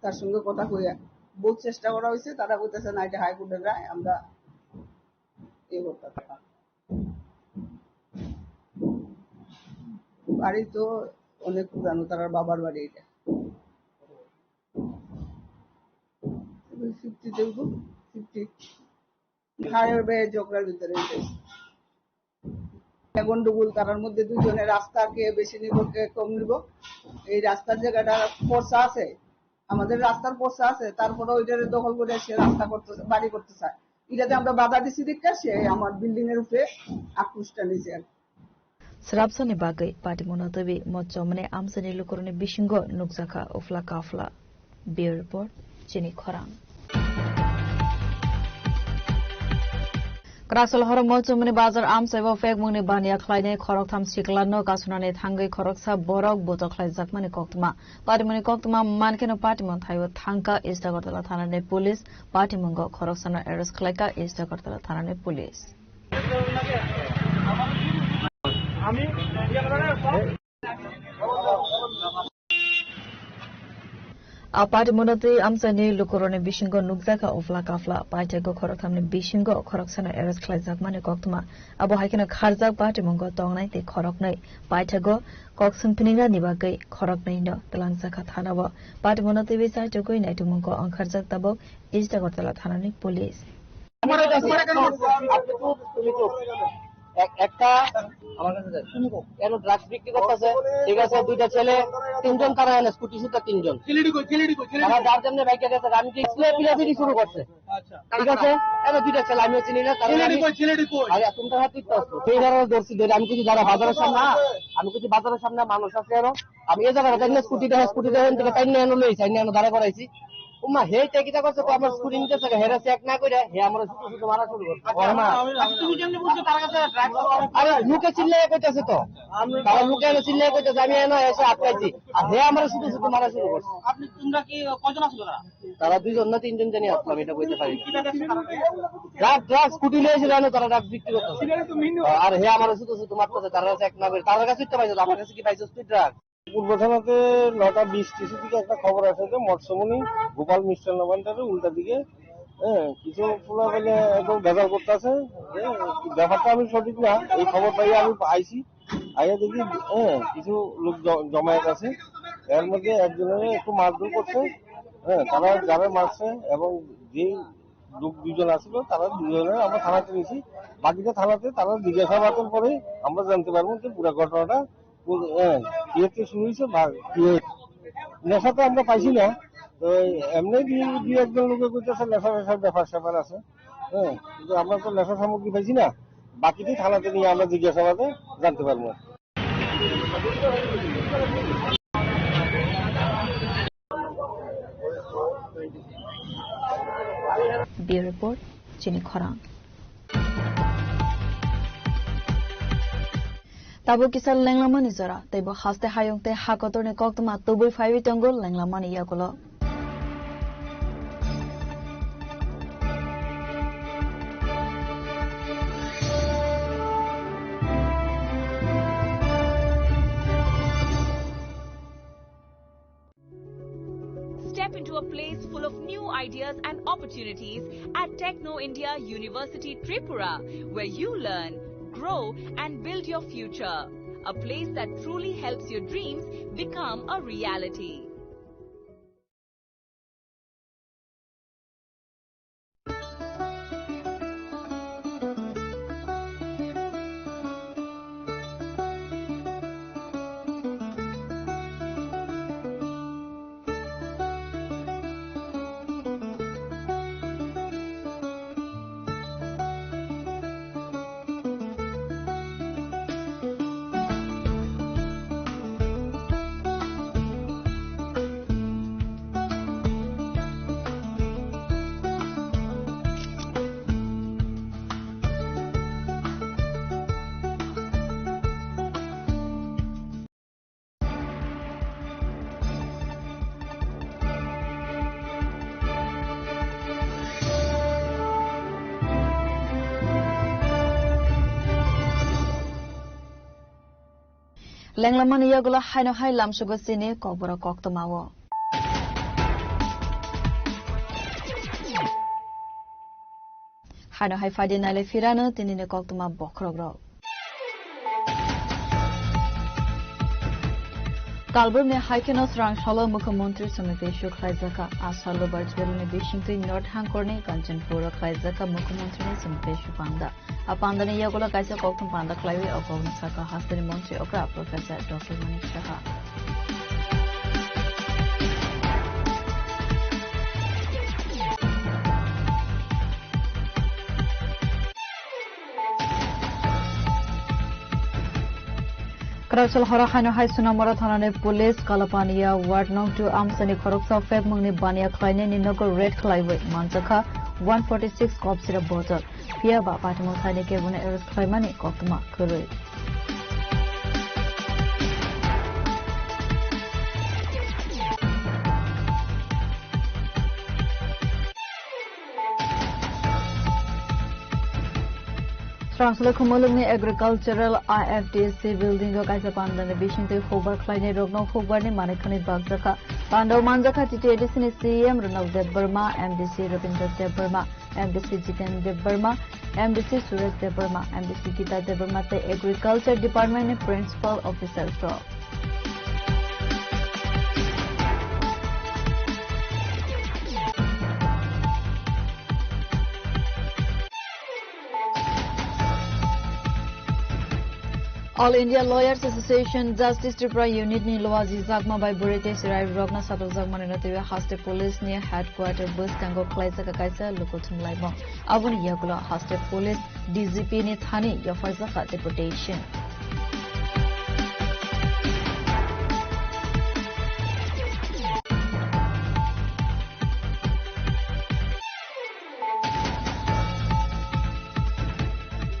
তার সঙ্গে কথা কইয়া বহুত চেষ্টা করা হয়েছে, তারা কইতেছে না, এটা হাইকোর্টের রায়, আমরা এ করতে পারতাম। বাড়ি তো অনেক পুরানো, তার বাবার বাড়ি এটা। ফিফটি দেখবো, ফিফটি। হাইওয়ে ঝগড়ার ভিতরে এটা। গন্ডগোল, তারার মধ্যে দুজনে রাস্তা কে বেশি নিব, কে কম নিব। এই রাস্তার জায়গাটা পচা আছে, আমাদের রাস্তার পচা আছে, তারপরে ওইটারে দখল করে সে রাস্তা করতে, বাড়ি করতে চায়। এটাতে আমরা বাধা দিছি দেখে সে আমার বিল্ডিং এর উপরে আক্রোশটা নিছে আর কি। Srapsani bagwi patimungno twiwi mochomani amchaini lukurokni bisingo nukjakha uphla kaphla. Bureau Report, Chini Khorang. Kraksol horok mochomani bazar amchaibo pekmungni baniya khlainai khoroktham siklano kasunani thangwi khoroksa borok butok khlaijakmani koktwma. Patimungni koktwma mankheno patimung thaio thangkha East Agartala thanani police, patimungo khoroksano arrest khlaikha East Agartala thanani police. A patimungno twi amchaini lukurokni bisingo nukjakha uphla kaphla, paithago khorokthamni bisingo khoroksano arrest khlaijakmani koktwma. Abo hai kheno kharjak patimungo tongnai tei khoroknwi, paithago kok swngphinina ni bagwi khoroknwino twlangjakha thanao. Patimungno twiwi chaitugwi naitukmungo wngkharjak tabuk East Agartala thanani police. এক-, একটা আমার কাছে দেন। এর ড্রাগস বিক্রি করতেছে, ঠিক আছে, দুইটা ছেলে, তিনজন তারা এনে স্কুটি শুদ্ধ তিনজন। তারা যার জন্য বাইকে গেছে, আমি কি স্কুলে পিটাপিটি শুরু করছে। আচ্ছা। ঠিক আছে? এনে দুইটা ছেলে আমিও চিনি না, তারা ছেলে আমি কই, ছেলে কই? আরে, তুমি তো হাত দিতে আসছো। সেই ধরনের ধরছি, ধরে আমি কিছু যারা বাজারের সামনে, আমি কিছু বাজারের সামনে মানুষ আছে আরো, আমি এই জায়গাটা দেখলে স্কুটি দেখে, স্কুটি দেখে, এখান থেকে টাইম নিয়ে আনো লইছি, টাইম নিয়ে আনো দাঁড়া করাইছি। উমা, হে তে কিতা করছে, তো আমার স্কুটি নিতে থাকে, হেরা চেক না করে, হে আমার শুধু শুধু মারা শুরু করছে। আচ্ছা, ওর মা। আচ্ছা, তুমি যেমনি বলছো, তার কাছে ড্রাগস আরে, মুখে চিল্লাইয়া কইতাছে তো। তারা মুখে এনে চিল্লাইয়া কইতাছে, আমি এনে এসে আটকাইছি। আর হে আমার শুধু শুধু মারা শুরু করছে। আপনি, তোমরা কি কয়জন আছো তারা? তারা দুইজন না তিনজন জানি আসলাম, এটা কইতে পারি না। কি জায়গায় আছে তারা? ড্রাগ, ড্রাগ স্কুটি নিয়ে এসে জানো তারা ড্রাগ বিক্রি করতেছে। আর হে আমার শুধু শুধু মারতেছে, তারা কাছে এক না করে, তার কাছে তো পাইছো, আমার কাছে কি পাইছো তুই ড্রাগ? পূর্ব থানাতে নটা বিশ টিসি থেকে একটা খবর আছে যে মৎস্যমণি গোপাল মিষ্টান্ন ভান্ডারের উল্টা দিকে, হ্যাঁ, কিছু পোলা পেলে একদম ভেজাল করতেছে। হ্যাঁ, ব্যাপারটা আমি সঠিক না, এই খবর পাই আমি আইছি, আইয়া দেখি, হ্যাঁ, কিছু লোক জ-, জমায়েত আছে, এর মধ্যে একজনের একটু মারধর করছে, হ্যাঁ, তারা যারা মারছে এবং যে লোক দুজন আছিল, তারা দুজনে আমরা থানাতে নিয়েছি। বাকিটা থানাতে তারা জিজ্ঞাসাবাদের পরে আমরা জানতে পারবো যে পুরো ঘটনাটা কোন, হ্যাঁ, ইয়েতে শুরু হয়েছে বা কি হয়েছে। নেশা তো আমরা পাইছি না, তো এমনি দুই, দুই একজন লোকে কইতেছে নেশা নেশার ব্যাপার স্যাপার আছে, হ্যাঁ, কিন্তু আমরা তো নেশা সামগ্রী পাইছি না। বাকিটি থানাতে নিয়ে আমরা জিজ্ঞাসাবাদে জানতে পারবো। Bureau Report, Chini Khorang. Tabuk kisa lenglamani jora, tei bo haste hayung tei hakotorni koktwma tubui phaiwi tongo lenglamani yagulo. Step into a place full of new ideas and opportunities at Techno India University Tripura, where you learn, grow, and build your future. A place that truly helps your dreams become a reality. Lenglamani yagulo haino hai lamsugo chini kokborok koktwmao. Haino hai phaidi nailai phirano tinini koktwma bokhorokrok. Kalbrumni hai kheno swrang salo Mukhyamantri Samabesh khlaijak kha. A salo virtualni bisingtwi North Hangkorni Kanchanpuro khlaijak kha Mukhyamantrini Samabesh panda. A pandani yagulo kaisa koktwma panda khlaiwi o kokno sakha hasteni montri okra Professor Doctor Manik Saha. Kwraksal horo haino hai Sonamura thanani police Kalapaniya ward nong two amsani khoroksa phepmungni baniya khlainaini nogo raid khlaiwi manjakha one forty six kop sira bottle. Phiya ba paithago thaini kebono arrest khlaimani koktwma kwrwi. Swrangsalai Khumulwngni Agricultural I F D C building o kaisa pandani bisingtwi hukbar khlainai rokno hukbarni manwi khwnwi bakjakha. Pandao manjakha T T A D C ni C E M Ranab Debbarma, M D C Rabindra Debbarma, M D C Jiten Debbarma, M D C Suresh Debbarma, M D C Gita Debbarma tei Agriculture Department ni Principal Officers rok. All India Lawyers Association Justice Tripura Unit ni luajijakma bai bwrwi tei chwrairokno saprwjakmani no twiwi haste police ni headquarter bwskango khlaijak kaisa luku thumlaimung. Aboni yagulo haste police D G P ni thani yapharjak kha deputation.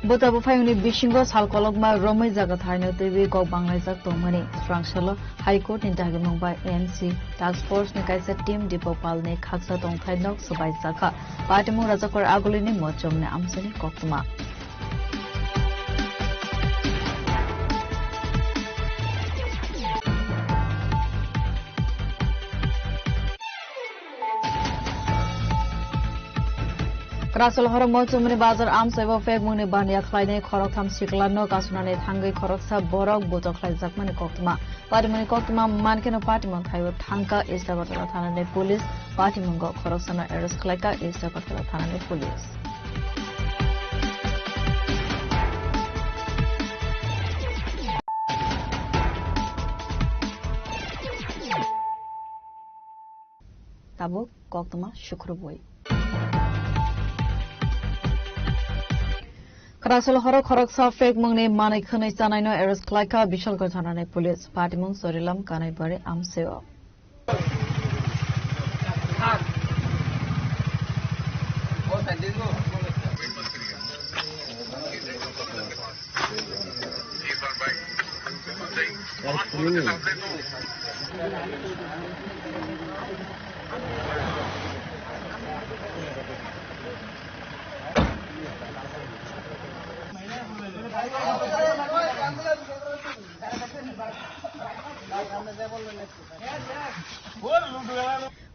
Bwta bwphayungni bisingo sal kolokma romwi jaga thaino twiwi kok banglaijak tongmani. Swrangsalo High Court ni dagimung bai M C Task Force ni kaisa team Dipok Pal ni khaksa tongthai nok swbaijak kha. Patimung Rajakor Agulini mochomni amchaini koktwma. Kwraksal horok Mochomni bazar amchaibo phekmungni baniya khlainai khoroktham sikla no kasunani thangwi khoroksa borok butok khlaijakmani koktwma. Patimungni koktwma mankheno patimung thaibo thangkha East Agartala thanani police. Patimungo khoroksano arrest khlaikha East Agartala thanani police. Tabuk koktwma sukrubwi. Kharaksalo horo khoroksa phekmungni manwi khwnwi chanaino arrest khlaikha Bishalgarh thanani police. Patimung Sorilam Kanaibari amsio.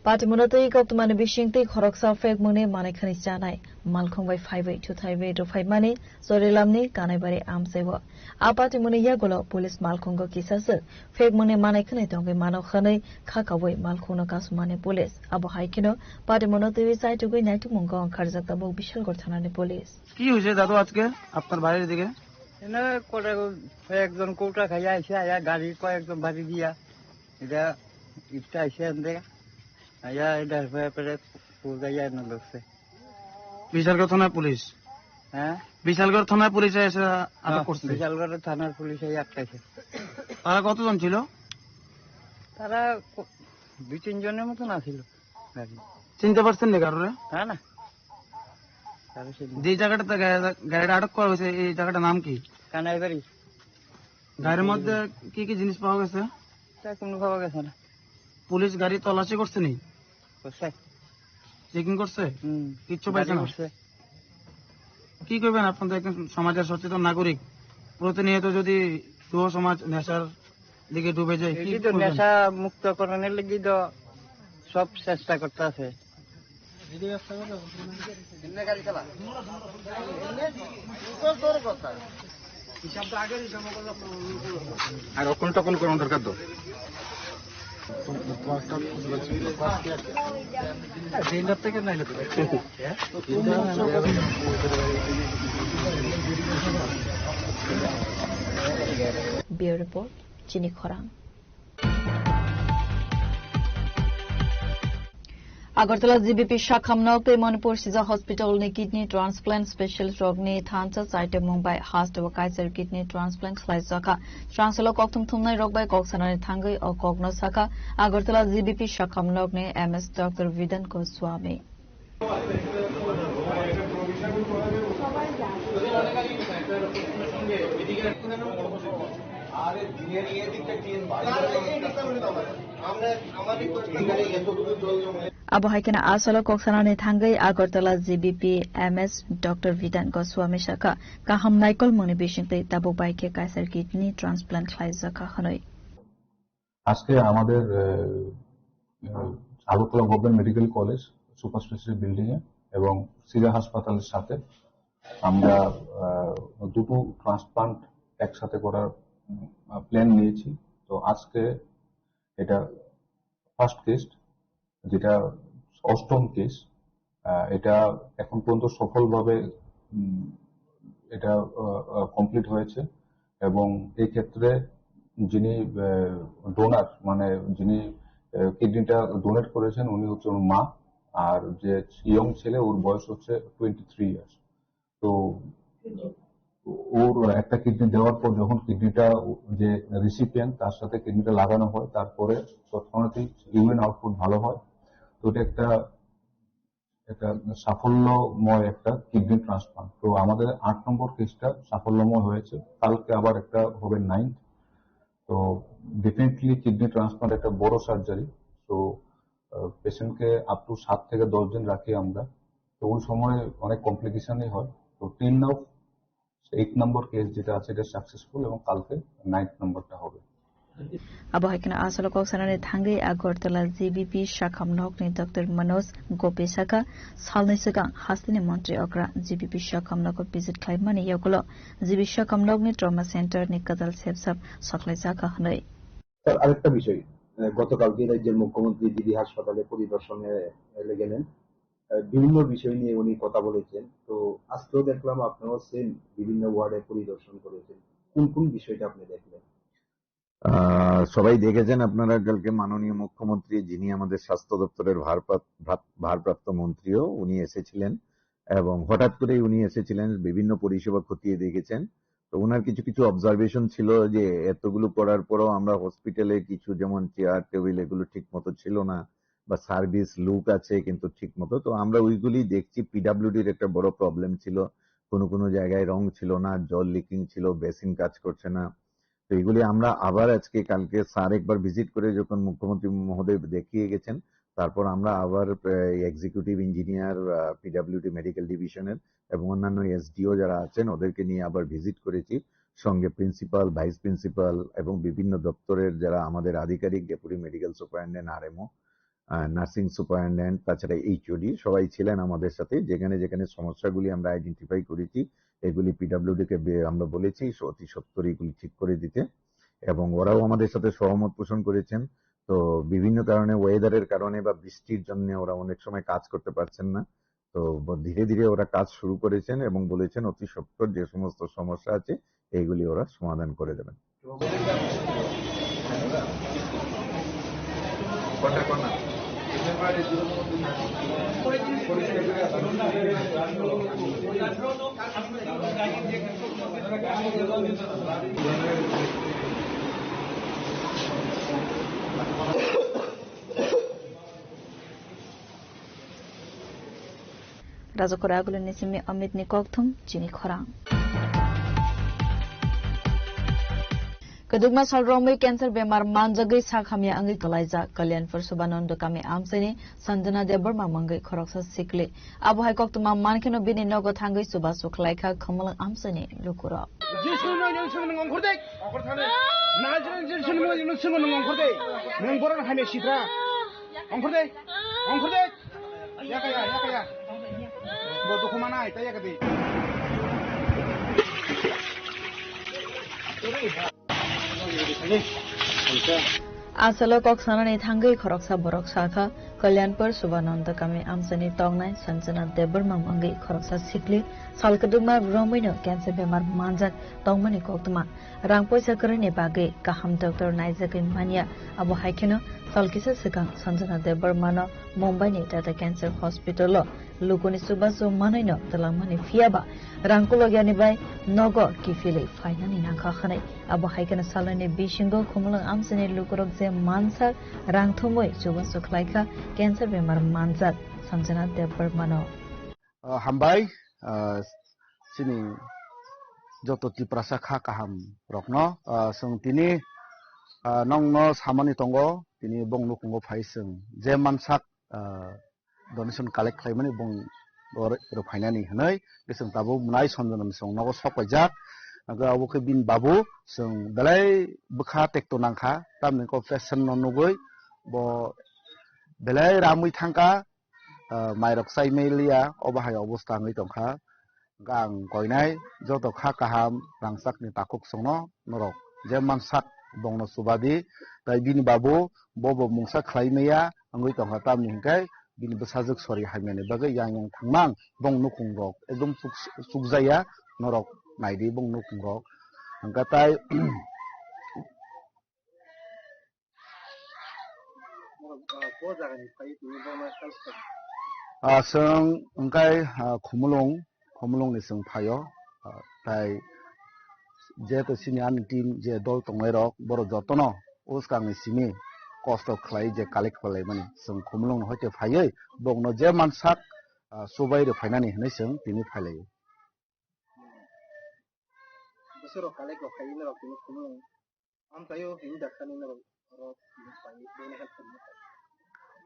Patimungo twi koktwmani bising twi khoroksa phekmungni manwi khwnwi chanai malkhung bai phaiwi thuthaiwi rwphaimani Sorilamni Kanaibari amchaibo. A patimungni yagulo police malkhungo kisaswk phekmungni manwi khwnwi tongwi mano hwnwi kha kaui malkhungno kasumani police. Abo hai kheno patimungno twiwi chaitugwi naitukmungo wngkharjak tabuk Bishalgarh thanani police. কি হয়েছে দাদু আজকে আপনার বাড়ির দিকে? এনে করে কয়েকজন কৌটা খাইয়া আইসে, আয়া গাড়ি কয়েকজন বাড়ি দিয়া, এটা ইফতা আইসে এনে, আয়া এটা হয়ে পড়ে পূজা ইয়া এনে ঢুকছে। বিশালগড় থানার পুলিশ? হ্যাঁ? বিশালগড় থানার পুলিশে এসে আটক হ্যাঁ, করছে? বিশালগড় থানার পুলিশ এই আটকাইছে। তারা কতজন ছিল? তারা ক-, দুই তিনজনের মতন আছিল গাড়ি। চিনতে পারছেন না কারোরে? না, না। কারো চিনি না। যে জায়গাটাতে গা-, গাড়িটা আটক করা হয়েছে, এই জায়গাটার নাম কি? কানাইবাড়ি। গাড়ির মধ্যে কি কি জিনিস পাওয়া গেছে? তা কোনো পাওয়া গেছে না। পুলিশ গাড়ি তল্লাশি করছে নি? করছে। চেকিং করছে? হুম। কিচ্ছু পাইছে গাড়ি না? করছে। কি করবেন? আপনাদের একজন সমাজের সচেতন নাগরিক, প্রতিনিয়ত যদি যুব সমাজ নেশার দিকে ডুবে যায়, কি এটি তো করবেন? নেশা মুক্ত করানোর লাগি তো সব চেষ্টা করতে আছে। আর অকল টকল করানো দরকার তো। Bureau Report, Chini Khorang. Agartala G B P Shakham nok tei Manipur Sija Hospital ni kidney transplant specialist rok ni thansa chaitemung bai hasteo kaiser kidney transplant khlaijakha. Swrangsalo kokthum thumnai rok bai kok sanani thangwi o kokno sakha Agartala G B P Shakham nok ni M S Doctor Vidan Goswami. Abo hai kheno asalo kok sanani thangwi Agartala G B P M S Doctor Vidan Goswami sakha, kaham naikolmungni bisingtwi tabuk bai khe kaiser kidney transplant khlaijakha hwnwi. আজকে আমাদের, আহ, আহ, Agartala government medical college super speciality building এ এবং সিজা হাসপাতালের সাথে আমরা, আহ, দুটো ট্রান্সপ্লান্ট একসাথে করার, উম, আহ, প্ল্যান নিয়েছি। তো আজকে এটা ফার্স্ট কেস, যেটা অষ্টম কেস। আহ, এটা এখন পর্যন্ত সফলভাবে, উম, এটা, আহ, আহ, কমপ্লিট হয়েছে। এবং এই ক্ষেত্রে যিনি ডোনার, মানে যিনি কিডনিটা ডোনেট করেছেন, উনি হচ্ছেন ওর মা। আর যে ইয়ং ছেলে, ওর বয়স হচ্ছে টোয়েন্টি থ্রি ইয়ার্স। তো ওর একটা কিডনি দেওয়ার পর যখন কিডনিটা, যে রিসিপিয়েন্ট, তার সাথে কিডনিটা লাগানো হয়, তারপরে তৎক্ষণাৎই ইউরিন আউটপুট ভালো হয়। তো এটা একটা একটা সাফল্যময় একটা কিডনি ট্রান্সপ্লান্ট। তো আমাদের আট নম্বর কেসটা সাফল্যময় হয়েছে। কালকে আবার একটা হবে নাইন্থ। তো ডেফিনেটলি কিডনি ট্রান্সপ্লান্ট একটা বড় সার্জারি। তো পেশেন্টকে আপ টু সাত থেকে দশ দিন রাখি আমরা। তো ওই সময় অনেক কমপ্লিকেশনই হয়। তো টিল নাও এইট নম্বর কেস যেটা আছে, এটা সাকসেসফুল এবং কালকে নাইন্থ নম্বরটা হবে। Abo hai kheno aswk kok sanani thangwi Agartala G B P sakham nokni Doctor Manoj Gopi sakha, salni swkang hasteni montri okra G B P sakham nogo visit khlaimani yagulo G B sakham nokni trauma center ni kwtal sepsap soklaijakha hwnwi. Sir, আরেকটা বিষয়, আহ, গতকালকে রাজ্যের মুখ্যমন্ত্রী জিবি হাসপাতালে পরিদর্শনে, আহ, গেলেন। আহ, বিভিন্ন বিষয় নিয়ে উনি কথা বলেছেন। তো আজকেও দেখলাম আপনিও সেম বিভিন্ন ওয়ার্ডে পরিদর্শন করেছেন। কোন কোন বিষয়টা আপনি দেখলেন? আহ, সবাই দেখেছেন আপনারা, কালকে মাননীয় মুখ্যমন্ত্রী, যিনি আমাদের স্বাস্থ্য দপ্তরের ভারপ্রাপ-, ভাত-, ভারপ্রাপ্ত মন্ত্রীও, উনি এসেছিলেন এবং হঠাৎ করেই উনি এসেছিলেন, বিভিন্ন পরিষেবা খতিয়ে দেখেছেন। তো ওনার কিছু কিছু অবজারভেশন ছিল যে এতগুলো করার পরও আমরা হসপিটালে কিছু, যেমন চেয়ার টেবিল, এগুলো ঠিক মতো ছিল না বা সার্ভিস লুক আছে কিন্তু ঠিক মতো। তো আমরা ওইগুলি দেখছি, পিডাব্লিউডির একটা বড় প্রবলেম ছিল, কোনো কোনো জায়গায় রং ছিল না, জল লিকিং ছিল, বেসিন কাজ করছে না। তো এগুলি আমরা আবার আজকে, কালকে স্যার একবার ভিজিট করে যখন মুখ্যমন্ত্রী মহোদয় দেখিয়ে গেছেন, তারপর আমরা আবার, আহ, এক্সিকিউটিভ ইঞ্জিনিয়ার, আহ, পিডাব্লিউডি মেডিকেল ডিভিশনের এবং অন্যান্য এসডিও যারা আছেন ওদেরকে নিয়ে আবার ভিজিট করেছি। সঙ্গে প্রিন্সিপাল, ভাইস প্রিন্সিপাল এবং বিভিন্ন দপ্তরের যারা আমাদের আধিকারিক, ডেপুটি মেডিকেল সুপারিনটেন্ডেন্ট, আরএমও, আহ, নার্সিং সুপারিনটেন্ডেন্ট, তাছাড়া এইচওডি সবাই ছিলেন আমাদের সাথে। যেখানে যেখানে সমস্যাগুলি আমরা আইডেন্টিফাই করেছি, এগুলি পিডাব্লিউডি কে বে-, আমরা বলেছি স-, অতি সত্বর এগুলি ঠিক করে দিতে, এবং ওরাও আমাদের সাথে সহমত পোষণ করেছেন। তো বিভিন্ন কারণে, ওয়েদারের কারণে বা বৃষ্টির জন্য ওরা অনেক সময় কাজ করতে পারছেন না। তো ব-, ধীরে ধীরে ওরা কাজ শুরু করেছেন এবং বলেছেন অতি সত্বর যে সমস্ত সমস্যা আছে এইগুলি ওরা সমাধান করে দেবেন। Rajakura Agulini simi Amit ni kokthum chini khorang. Kwdwkma sal romwi cancer bemar manjagwi sak hamya wngwi kwlaijak Kalyanpur Subhananda kami amchaini Sanjana Debbarma mungwi khoroksa sikli. Abo hai koktwma mankheno bini nogo thangwi chubachu khlaikha Khumulwng amchaini lukurok. Jisuni mungwi nwng swngo nwng ongkhor de. Nazareth Jisuni mungwi nwng swngo nwng ongkhor de. Nwng borok hamya sitra. Ongkhor de. Ongkhor de. Yaka ya, yaka ya. Bo dukhu manai, ta yaka de. Asalo kok sanani thangwi khoroksa borok sakha, Kalyanpur Subhananda kami amchani tongnai Sanjana Debbarma wngwi khoroksa sikli sal kwdwkma romwino cancer bemar manjak tongmani koktwma. Rang poisa kwrwini bagwi kaham doctor naijagwi manya, abo hai kheno sal kisa swkang Sanjana Debbarmano Mumbaini Tata Cancer Hospital-o lukuni chubachu manwino twlangmani, phiyaba rang kologyani bai nogo kiphilwi phainani nangkha hwnwi. Abo hai kheno salnwini bisingo Khumulwng amchaini lukurok je mansak rang thumwi chubachu khlaikha cancer bemar manjak Sanjana Debbarmano. Ah, hambai, ah, chini joto Tiprasa kha kaham rokno, ah, chwng tini, ah, nongno samani tongo, tini bong nukhungo phai chwng je mansak, ah, donation collect khlaimani bong oro rw phainani hwnwi, khe chwng tabuk mwnai Sanjana ni chwng nogo sok paijak. Hwnkhe abo khe bini babu chwng belai bwkha tekto nangkha, tamni kok patient no nugwi bo belai ramwi thangkha, ah, mairok chai maliya, obo hai obosta wngwi tongkha. Ang koinai joto kha kaham rangchakni takhuk chwngno norok je mansak bongno chubadi, tai bini babu bobo mungsa khlai maya wngwi tongkha, tamni hwnkhe bini bwsajwk sori hamyani bagwi yang yang thangmang bong nukhung rok ekdom chuk-, chukjaya norok naidi bong nukhung rok. Hwnkhe tai, ah, chwng hwnkhe, ah, Khumulwng, Khumulwngni chwng phaio, ah, tai jeto sini ani team je dol tongnairok, borok jotono bwskangni simi kosto khlai je collect khlaimani, chwng Khumulwngno hoite phaiwi bokno je mansak, ah, chubai rw phainani hinwi chwng tini phailaio. Bwswk rok collect rok khai norok tini Khumulwng amchaio himwi dakhani norok, norok tini phai bono help khainai.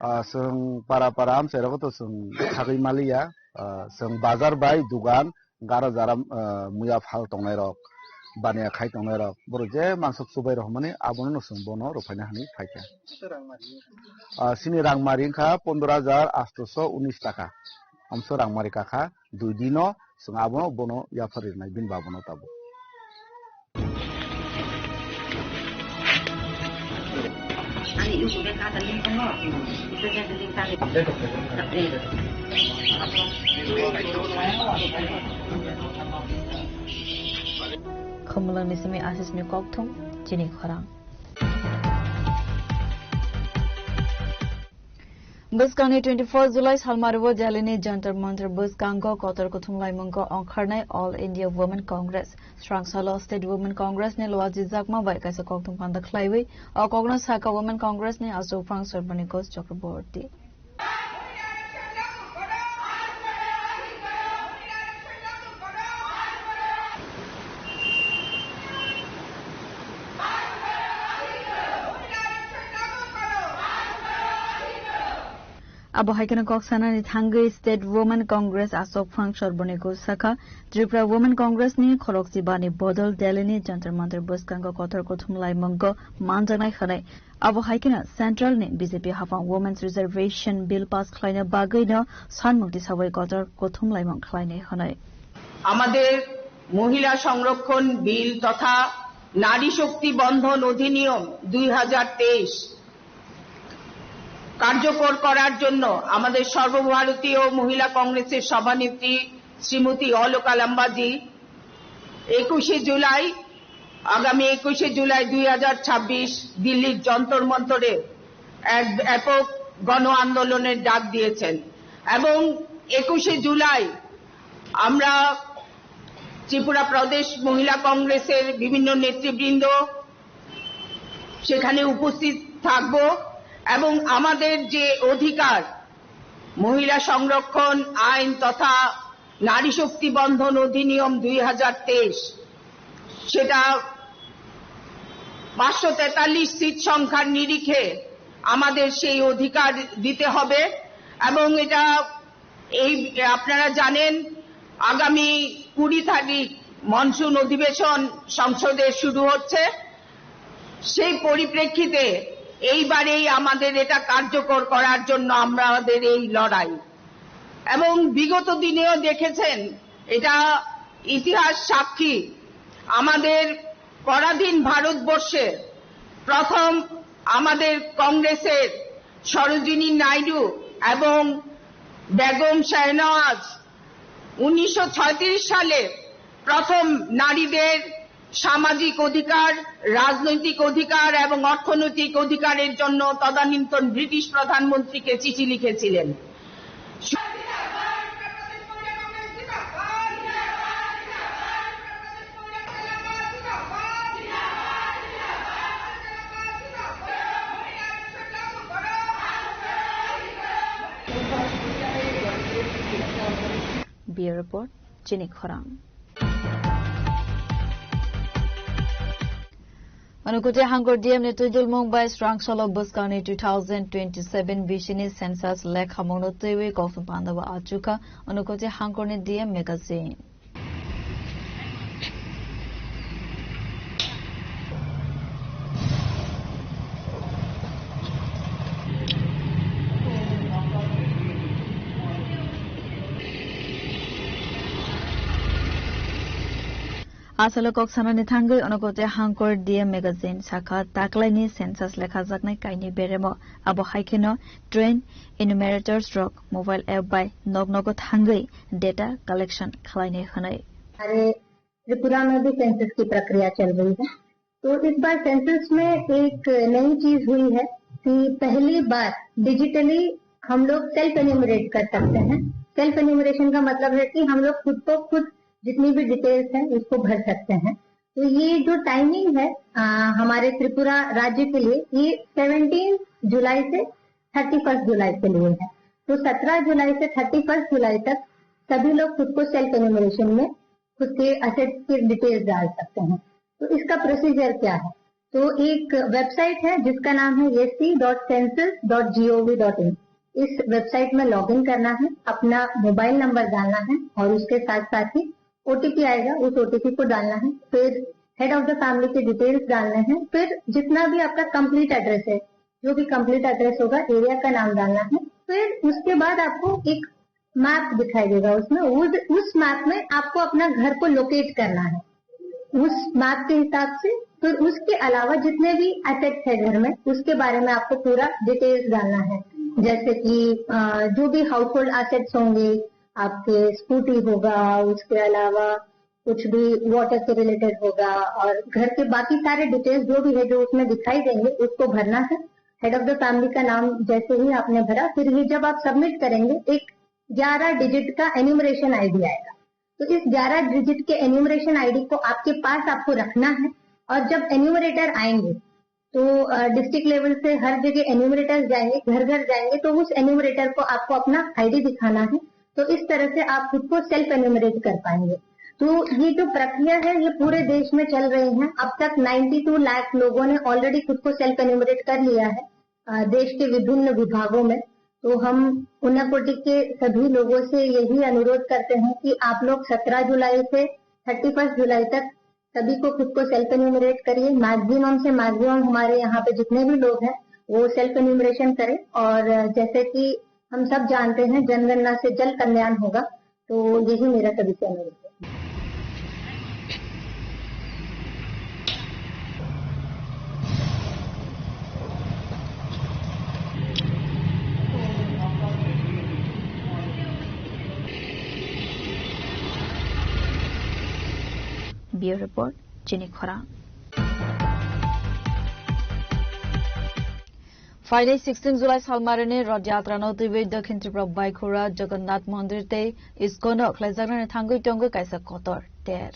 Ah, chwng para para amchai rogo to chwng sagwi maliya. Ah, chwng bazar bai dugan gara jara, ah, muya phal tongnai rok, baniya khai tongnai rok, borok je mansuk chubai rok hwnmani abono no chwng bono rw phaina hinwi phaikha. Bwswk rang mari? Ah, sini rang mari wngkha pondro hajar atso unis taka. Amso rang mari kakha dui dino. Chwng abono bono yaphar rinai bini babono tabuk. Khumulwngni simi Asisni kokthum, chini khorang. Bwskangni twenty-four July salmario Delhini Jantar Mantar bwskango kotor kuthum laimungko ongkharnai All India Women Congress. Srangsalo State Women Congress ni Luaji Jakma bai kaisa kokthum panda khlaiwi o kokno sakha Women Congress ni Achukphang Sarbanikos Chakraborty. Abo hai kheno kok sanani thangwi State Women Congress Achukphang Sarbanikos sakha, Tripura Women Congress ni khorokchiba ni bodol Delhi ni Jantar Mantar bwskango kotor kuthum laimungko manjaknai hwnwi. Abo hai kheno Central ni B J P haphang Women's Reservation Bill pass khlaina bagwi no sanmung tisawi kotor kuthum laimung khlainai hwnwi. আমাদের মহিলা সংরক্ষণ বিল তথা নারী শক্তি বন্ধন অধিনিয়ম দুই হাজার তেইশ কার্যকর করার জন্য আমাদের সর্বভারতীয় মহিলা কংগ্রেসের সভানেত্রী শ্রীমতী অলকা লাম্বাজি একুশে জুলাই, আগামী একুশে জুলাই দুই হাজার ছাব্বিশ দিল্লির যন্তর মন্তরে এক ব্যাপক গণ আন্দোলনের ডাক দিয়েছেন এবং একুশে জুলাই আমরা ত্রিপুরা প্রদেশ মহিলা কংগ্রেসের বিভিন্ন নেতৃবৃন্দ সেখানে উপস্থিত থাকব এবং আমাদের যে অধিকার, মহিলা সংরক্ষণ আইন তথা নারী শক্তি বন্ধন অধিনিয়ম দুই হাজার তেইশ, সেটা পাঁচশো তেতাল্লিশ সিট সংখ্যার নিরিখে আমাদের সেই অধিকার দিতে হবে এবং এটা এই, আপনারা জানেন, আগামী কুড়ি তারিখ মনসুন অধিবেশন সংসদে শুরু হচ্ছে। সেই পরিপ্রেক্ষিতে এইবারেই আমাদের এটা কার্যকর করার জন্য আমাদের এই লড়াই। এবং বিগত দিনেও দেখেছেন, এটা ইতিহাস সাক্ষী, আমাদের পরাধীন ভারতবর্ষে প্রথম আমাদের কংগ্রেসের সরোজিনী নাইডু এবং বেগম শাহনওয়াজ উনিশশো ছয়ত্রিশ সালে প্রথম নারীদের সামাজিক অধিকার, রাজনৈতিক অধিকার এবং অর্থনৈতিক অধিকারের জন্য তদানীন্তন ব্রিটিশ প্রধানমন্ত্রীকে চিঠি লিখেছিলেন। Bureau Report, Chini Khorang. Anukuti Hangkor D M ni tuidulmung bai Srangsalo bwskangni two thousand twenty-seven bisini census lekhamungno twiwi kokthum pandao achukha Anukuti Hangkorni D M magazine. Asalo kok sanani thangwi Onokote Hangkor D M magazine sakha, taklaini census lekhajaknai kainwi beremo. Abo hai kheno train enumerators rok mobile app bai nok nogo thangwi data collection khlainai hwnwi. Ani Tripura में भी सेंसस की प्रक्रिया चल रही है। तो इस बार सेंसस में एक नई चीज हुई है कि पहली बार डिजिटली हम लोग सेल्फ एन्यूमरेट कर सकते हैं। सेल्फ एन्यूमरेशन का मतलब है कि हम लोग खुद को खुद जितनी भी डिटेल्स हैं, उसको भर सकते हैं। तो ये जो टाइमिंग है, अ, हमारे त्रिपुरा राज्य के लिए, ये सेवनटीन जुलाई से थर्टी फर्स्ट जुलाई के लिए है। तो सत्रह जुलाई से थर्टी फर्स्ट जुलाई तक सभी लोग खुद को सेल्फ एन्यूमरेशन में खुद के असेट्स की डिटेल्स डाल सकते हैं। तो इसका प्रोसीजर क्या है? तो एक वेबसाइट है जिसका नाम है S C dot census dot gov dot in। इस वेबसाइट में लॉगिन करना है, अपना मोबाइल नंबर डालना है और उसके साथ साथ ही ओटीपी आएगा, उस ओटीपी को डालना है। फिर हेड ऑफ द फैमिली के डिटेल्स डालने हैं। फिर जितना भी आपका कंप्लीट एड्रेस है, जो भी कंप्लीट एड्रेस होगा, एरिया का नाम डालना है। फिर उसके बाद आपको एक मैप दिखाई देगा, उसमें उस, उस मैप में आपको अपना घर को लोकेट करना है उस मैप के हिसाब से। फिर उसके अलावा जितने भी एसेट्स है घर में, उसके बारे में आपको पूरा डिटेल्स डालना है, जैसे कि अ, जो भी हाउस होल्ड एसेट्स होंगे, आपके स्कूटी होगा, उसके अलावा कुछ भी वाटर से रिलेटेड होगा, और घर के बाकी सारे डिटेल्स जो भी है, जो उसमें दिखाई देंगे, उसको भरना है। हेड ऑफ द फैमिली का नाम जैसे ही आपने भरा, फिर ये जब आप सबमिट करेंगे, एक ग्यारह डिजिट का एन्यूमरेशन आईडी आएगा। तो इस ग्यारह डिजिट के एन्यूमरेशन आईडी को आपके पास आपको रखना है, और जब एन्यूमरेटर आएंगे, तो डिस्ट्रिक्ट लेवल से हर जगह एन्यूमरेटर्स जाएंगे, घर घर जाएंगे, तो उस एन्यूमरेटर को आपको अपना आईडी दिखाना है। तो इस तरह से आप खुद को सेल्फ एन्यूमरेट कर पाएंगे। तो ये जो प्रक्रिया है, ये पूरे देश में चल रही है। अब तक नाइंटी टू लाख लोगों ने ऑलरेडी खुद को सेल्फ एन्यूमरेट कर लिया है, अ, देश के विभिन्न विभागों में। तो हम उनाकोटी के सभी लोगों से यही अनुरोध करते हैं कि आप लोग सत्रह जुलाई से थर्टी फर्स्ट जुलाई तक सभी को खुद को सेल्फ एन्यूमरेट करिए। मैक्सिमम से मैक्सिमम हमारे यहाँ पे जितने भी लोग हैं, वो सेल्फ एन्यूमरेशन करें। और जैसे कि हम सब जानते हैं, जनगणना से जल कल्याण होगा, तो यही मेरा सभी से अनुरोध है। Bureau Report, Chini Khorang. Phainai sixteen July salmarini Rath Yatra no twiwi Dakhin Tripura Baikhora Jagannath Mondir tei ISKCON o khlaijaknani thangwi tongo kaisa kotor ter.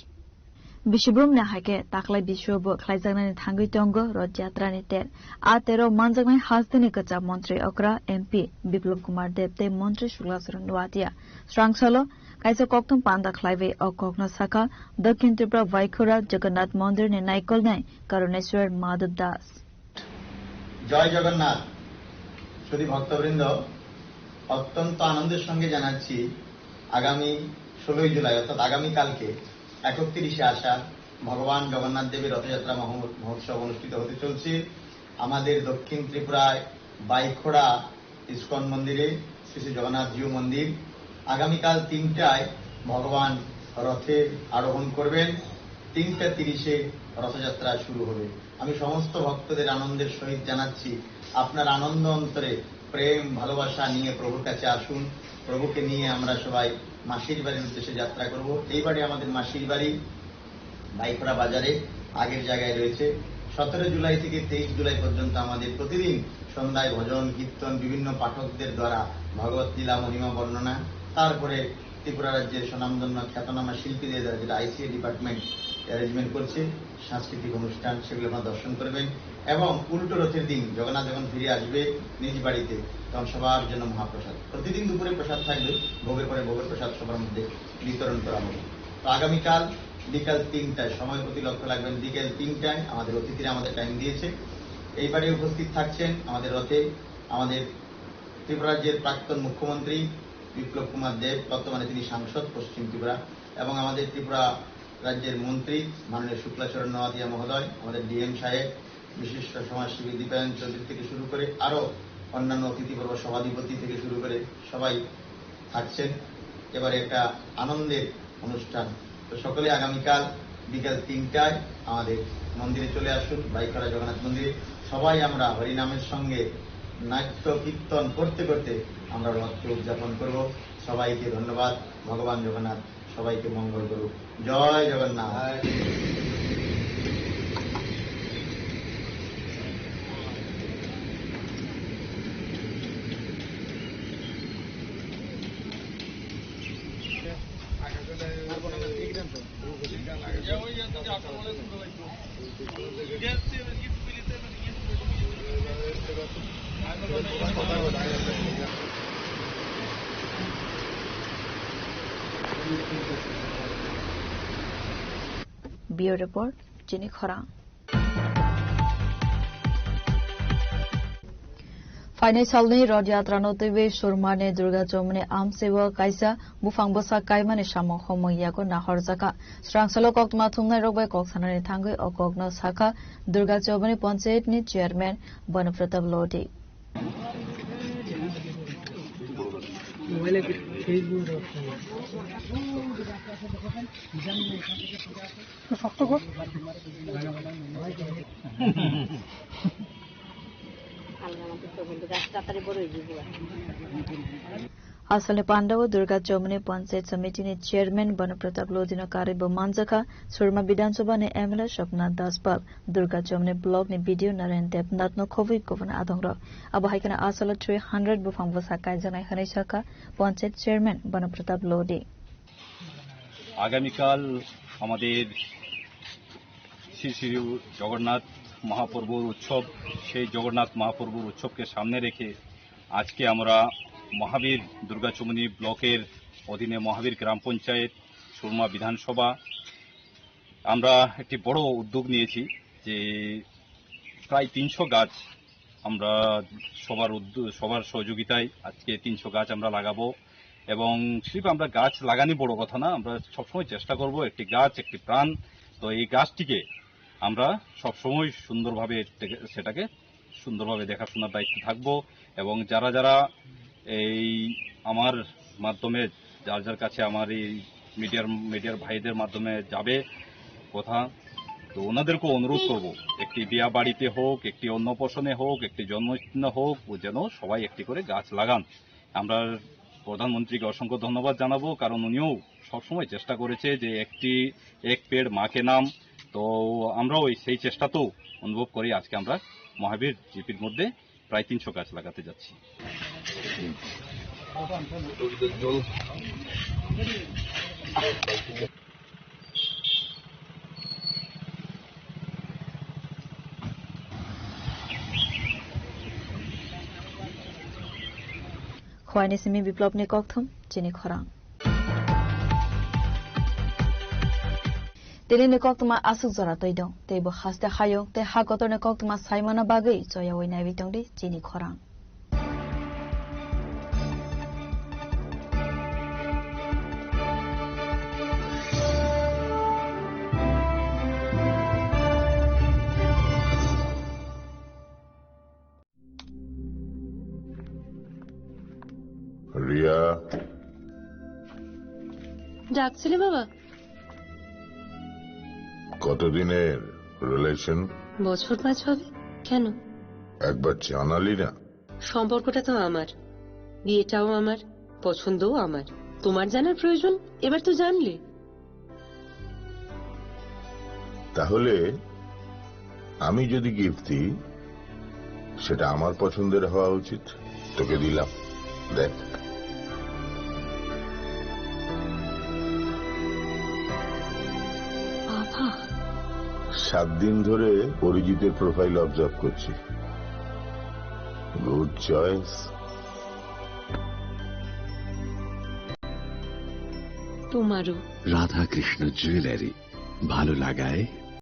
Bisubrum ni hai khe taklai bisio bo khlaijaknani thangwi tongo Rath Yatra ni ter. A ter o manjaknai hasteni kwcham montri okra M P Biplop Kumar Deb tei montri Shukla Charan Noatia. Swrangsalo kaisa kokthum panda khlaiwi o kokno sakha Dakhin Tripura Baikhora Jagannath Mondir ni naikolnai Karuneswar Madhav Das. জয় জগন্নাথ। সুধী ভক্তবৃন্দ, অত্যন্ত আনন্দের সঙ্গে জানাচ্ছি, আগামী ষোলোই জুলাই অর্থাৎ আগামীকালকে একত্রিশে আষাঢ় ভগবান জগন্নাথ দেবের রথযাত্রা মহো-, মহোৎসব অনুষ্ঠিত হতে চলছে। আমাদের দক্ষিণ ত্রিপুরায় বাইখোড়া ইস্কন মন্দিরে শ্রী শ্রী জগন্নাথ জিউ মন্দির। আগামীকাল তিনটায় ভগবান রথে আরোহণ করবেন, তিনটা তিরিশে রথযাত্রা শুরু হবে। আমি সমস্ত ভক্তদের আনন্দের সহিত জানাচ্ছি, আপনার আনন্দ অন্তরে প্রেম ভালোবাসা নিয়ে প্রভুর কাছে আসুন। প্রভুকে নিয়ে আমরা সবাই মাসির বাড়ির উদ্দেশ্যে যাত্রা করব। এই বাড়ি আমাদের মাসির বাড়ি, বাইখোড়া বাজারে আগের জায়গায় রয়েছে। সতেরো জুলাই থেকে তেইশ জুলাই পর্যন্ত আমাদের প্রতিদিন সন্ধ্যায় ভজন কীর্তন, বিভিন্ন পাঠকদের দ্বারা ভগবত লীলা মহিমা বর্ণনা, তারপরে ত্রিপুরা রাজ্যের স্বনামধন্য খ্যাতনামা শিল্পীদের দ্বারা, যেটা আইসিএ ডিপার্টমেন্ট অ্যারেঞ্জমেন্ট করছে, সাংস্কৃতিক অনুষ্ঠান, সেগুলো আপনারা দর্শন করবেন। এবং উল্টো রথের দিন জগন্নাথ যখন ফিরে আসবে নিজ বাড়িতে, তখন সবার জন্য মহাপ্রসাদ, প্রতিদিন দুপুরে প্রসাদ থাকবে, ভোগের পরে ভোগের প্রসাদ সবার মধ্যে বিতরণ করা হবে। তো আগামীকাল বিকাল তিনটায়, সময়ের প্রতি লক্ষ্য রাখবেন, বিকেল তিনটায় আমাদের অতিথিরা আমাদের টাইম দিয়েছে। এইবারে উপস্থিত থাকছেন আমাদের রথে আমাদের ত্রিপুরা রাজ্যের প্রাক্তন মুখ্যমন্ত্রী বিপ্লব কুমার দেব, বর্তমানে তিনি সাংসদ পশ্চিম ত্রিপুরা, এবং আমাদের ত্রিপুরা রাজ্যের মন্ত্রী মাননীয় শুক্লাচরণ নোয়াতিয়া মহোদয়, আমাদের ডিএম সাহেব, বিশিষ্ট সমাজসেবী দীপায়ন চৌধুরী থেকে শুরু করে আরো অন্যান্য অতিথিবর্গ, সভাধিপতি থেকে শুরু করে সবাই থাকছেন। এবারে একটা আনন্দের অনুষ্ঠান। তো সকলে আগামীকাল বিকাল তিনটায় আমাদের মন্দিরে চলে আসুন, বাইখরা জগন্নাথ মন্দিরে। সবাই আমরা হরিনামের সঙ্গে নাট্য কীর্তন করতে করতে আমরা রথকে উদযাপন করব। সবাইকে ধন্যবাদ। ভগবান জগন্নাথ সবাইকে মঙ্গল করুক। জয় Jagannath. Bureau Report, Chini Khorang. Phainai salni Rath Yatrano twiwi Surmani Durga Chowmani amchio kaisa buphang bwsa kaimani samung homung yago nahorjakha. Srangsalo koktwma thumnairok bai kok sanani thangwi o kokno sakha Durga Chowmani Panchayatni Chairman Banu Pratap Lodi. Asalni pandao Durga Chowmani Panchayat Samitini Chairman Banu Pratap Lodino karwi bo manjakha Surma Bidhan Sabhani M L A Swapna Daspal, Durga Chowmani Blockni B D O Narayan Debnathno khobwi kubun adongrok. Abo hai kheno asalo three hundred buphang bwsa kaijaknai hwnwi sakha Panchayat Chairman Banu Pratap Lodi. আগামীকাল আমাদের শ্রী শ্রী জগন্নাথ মহাপ্রভুর উৎসব। সেই জগন্নাথ মহাপ্রভুর উৎসবকে সামনে রেখে আজকে আমরা মহাবীর দুর্গা চৌমুহনী ব্লকের অধীনে মহাবীর গ্রাম পঞ্চায়েত, সুরমা বিধানসভা, আমরা একটি বড় উদ্যোগ নিয়েছি যে প্রায় তিনশো গাছ আমরা সবার উদ্য-, সবার সহযোগিতায় আজকে তিনশো গাছ আমরা লাগাবো। এবং শুধু আমরা গাছ লাগানি বড় কথা না, আমরা সবসময় চেষ্টা করব একটি গাছ একটি প্রাণ। তো এই গাছটিকে আমরা সবসময় সুন্দরভাবে এটাকে, সেটাকে সুন্দরভাবে দেখাশোনার দায়িত্বে থাকব। এবং যারা যারা এই আমার মাধ্যমে, যার যার কাছে আমার এই মিডিয়ার, মিডিয়ার ভাইদের মাধ্যমে যাবে কথা, তো ওনাদেরকে অনুরোধ করব, একটি বিয়া বাড়িতে হোক, একটি অন্নপ্রাশনে হোক, একটি জন্মদিনে হোক, ও যেন সবাই একটি করে গাছ লাগান। আমরা প্রধানমন্ত্রীকে অসংখ্য ধন্যবাদ জানাবো, কারণ উনিও সবসময় চেষ্টা করেছে যে একটি এক পেড় মা কে নাম। তো আমরাও এই সেই চেষ্টা তো অনুভব করি। আজকে আমরা মহাবীর জিপির মধ্যে প্রায় তিনশো গাছ লাগাতে যাচ্ছি। Khowai ni simi Biplopni kokthum, chini khorang. Tini ni koktwma aswk jora twi dong, tei bo haste hayung tei ha kotor ni koktwma saimano bagwi choyawi naiwi tongdi chini khorang. Riya. ডাকছিলে বাবা? কতদিনের রিলেশন? বছর পাঁচ হবে। কেন? একবার জানালি না। সম্পর্কটা তো আমার, বিয়েটাও আমার, পছন্দও আমার। তোমার জানার প্রয়োজন, এবার তো জানলে। তাহলে আমি যদি গিফট দিই, সেটা আমার পছন্দের হওয়া উচিত। তোকে দিলাম, দেখ। বাবা। সাত দিন ধরে অরিজিতের প্রোফাইল অবজার্ভ করছি। Good choice. তোমারও। রাধাকৃষ্ণ জুয়েলারি, ভালো লাগায়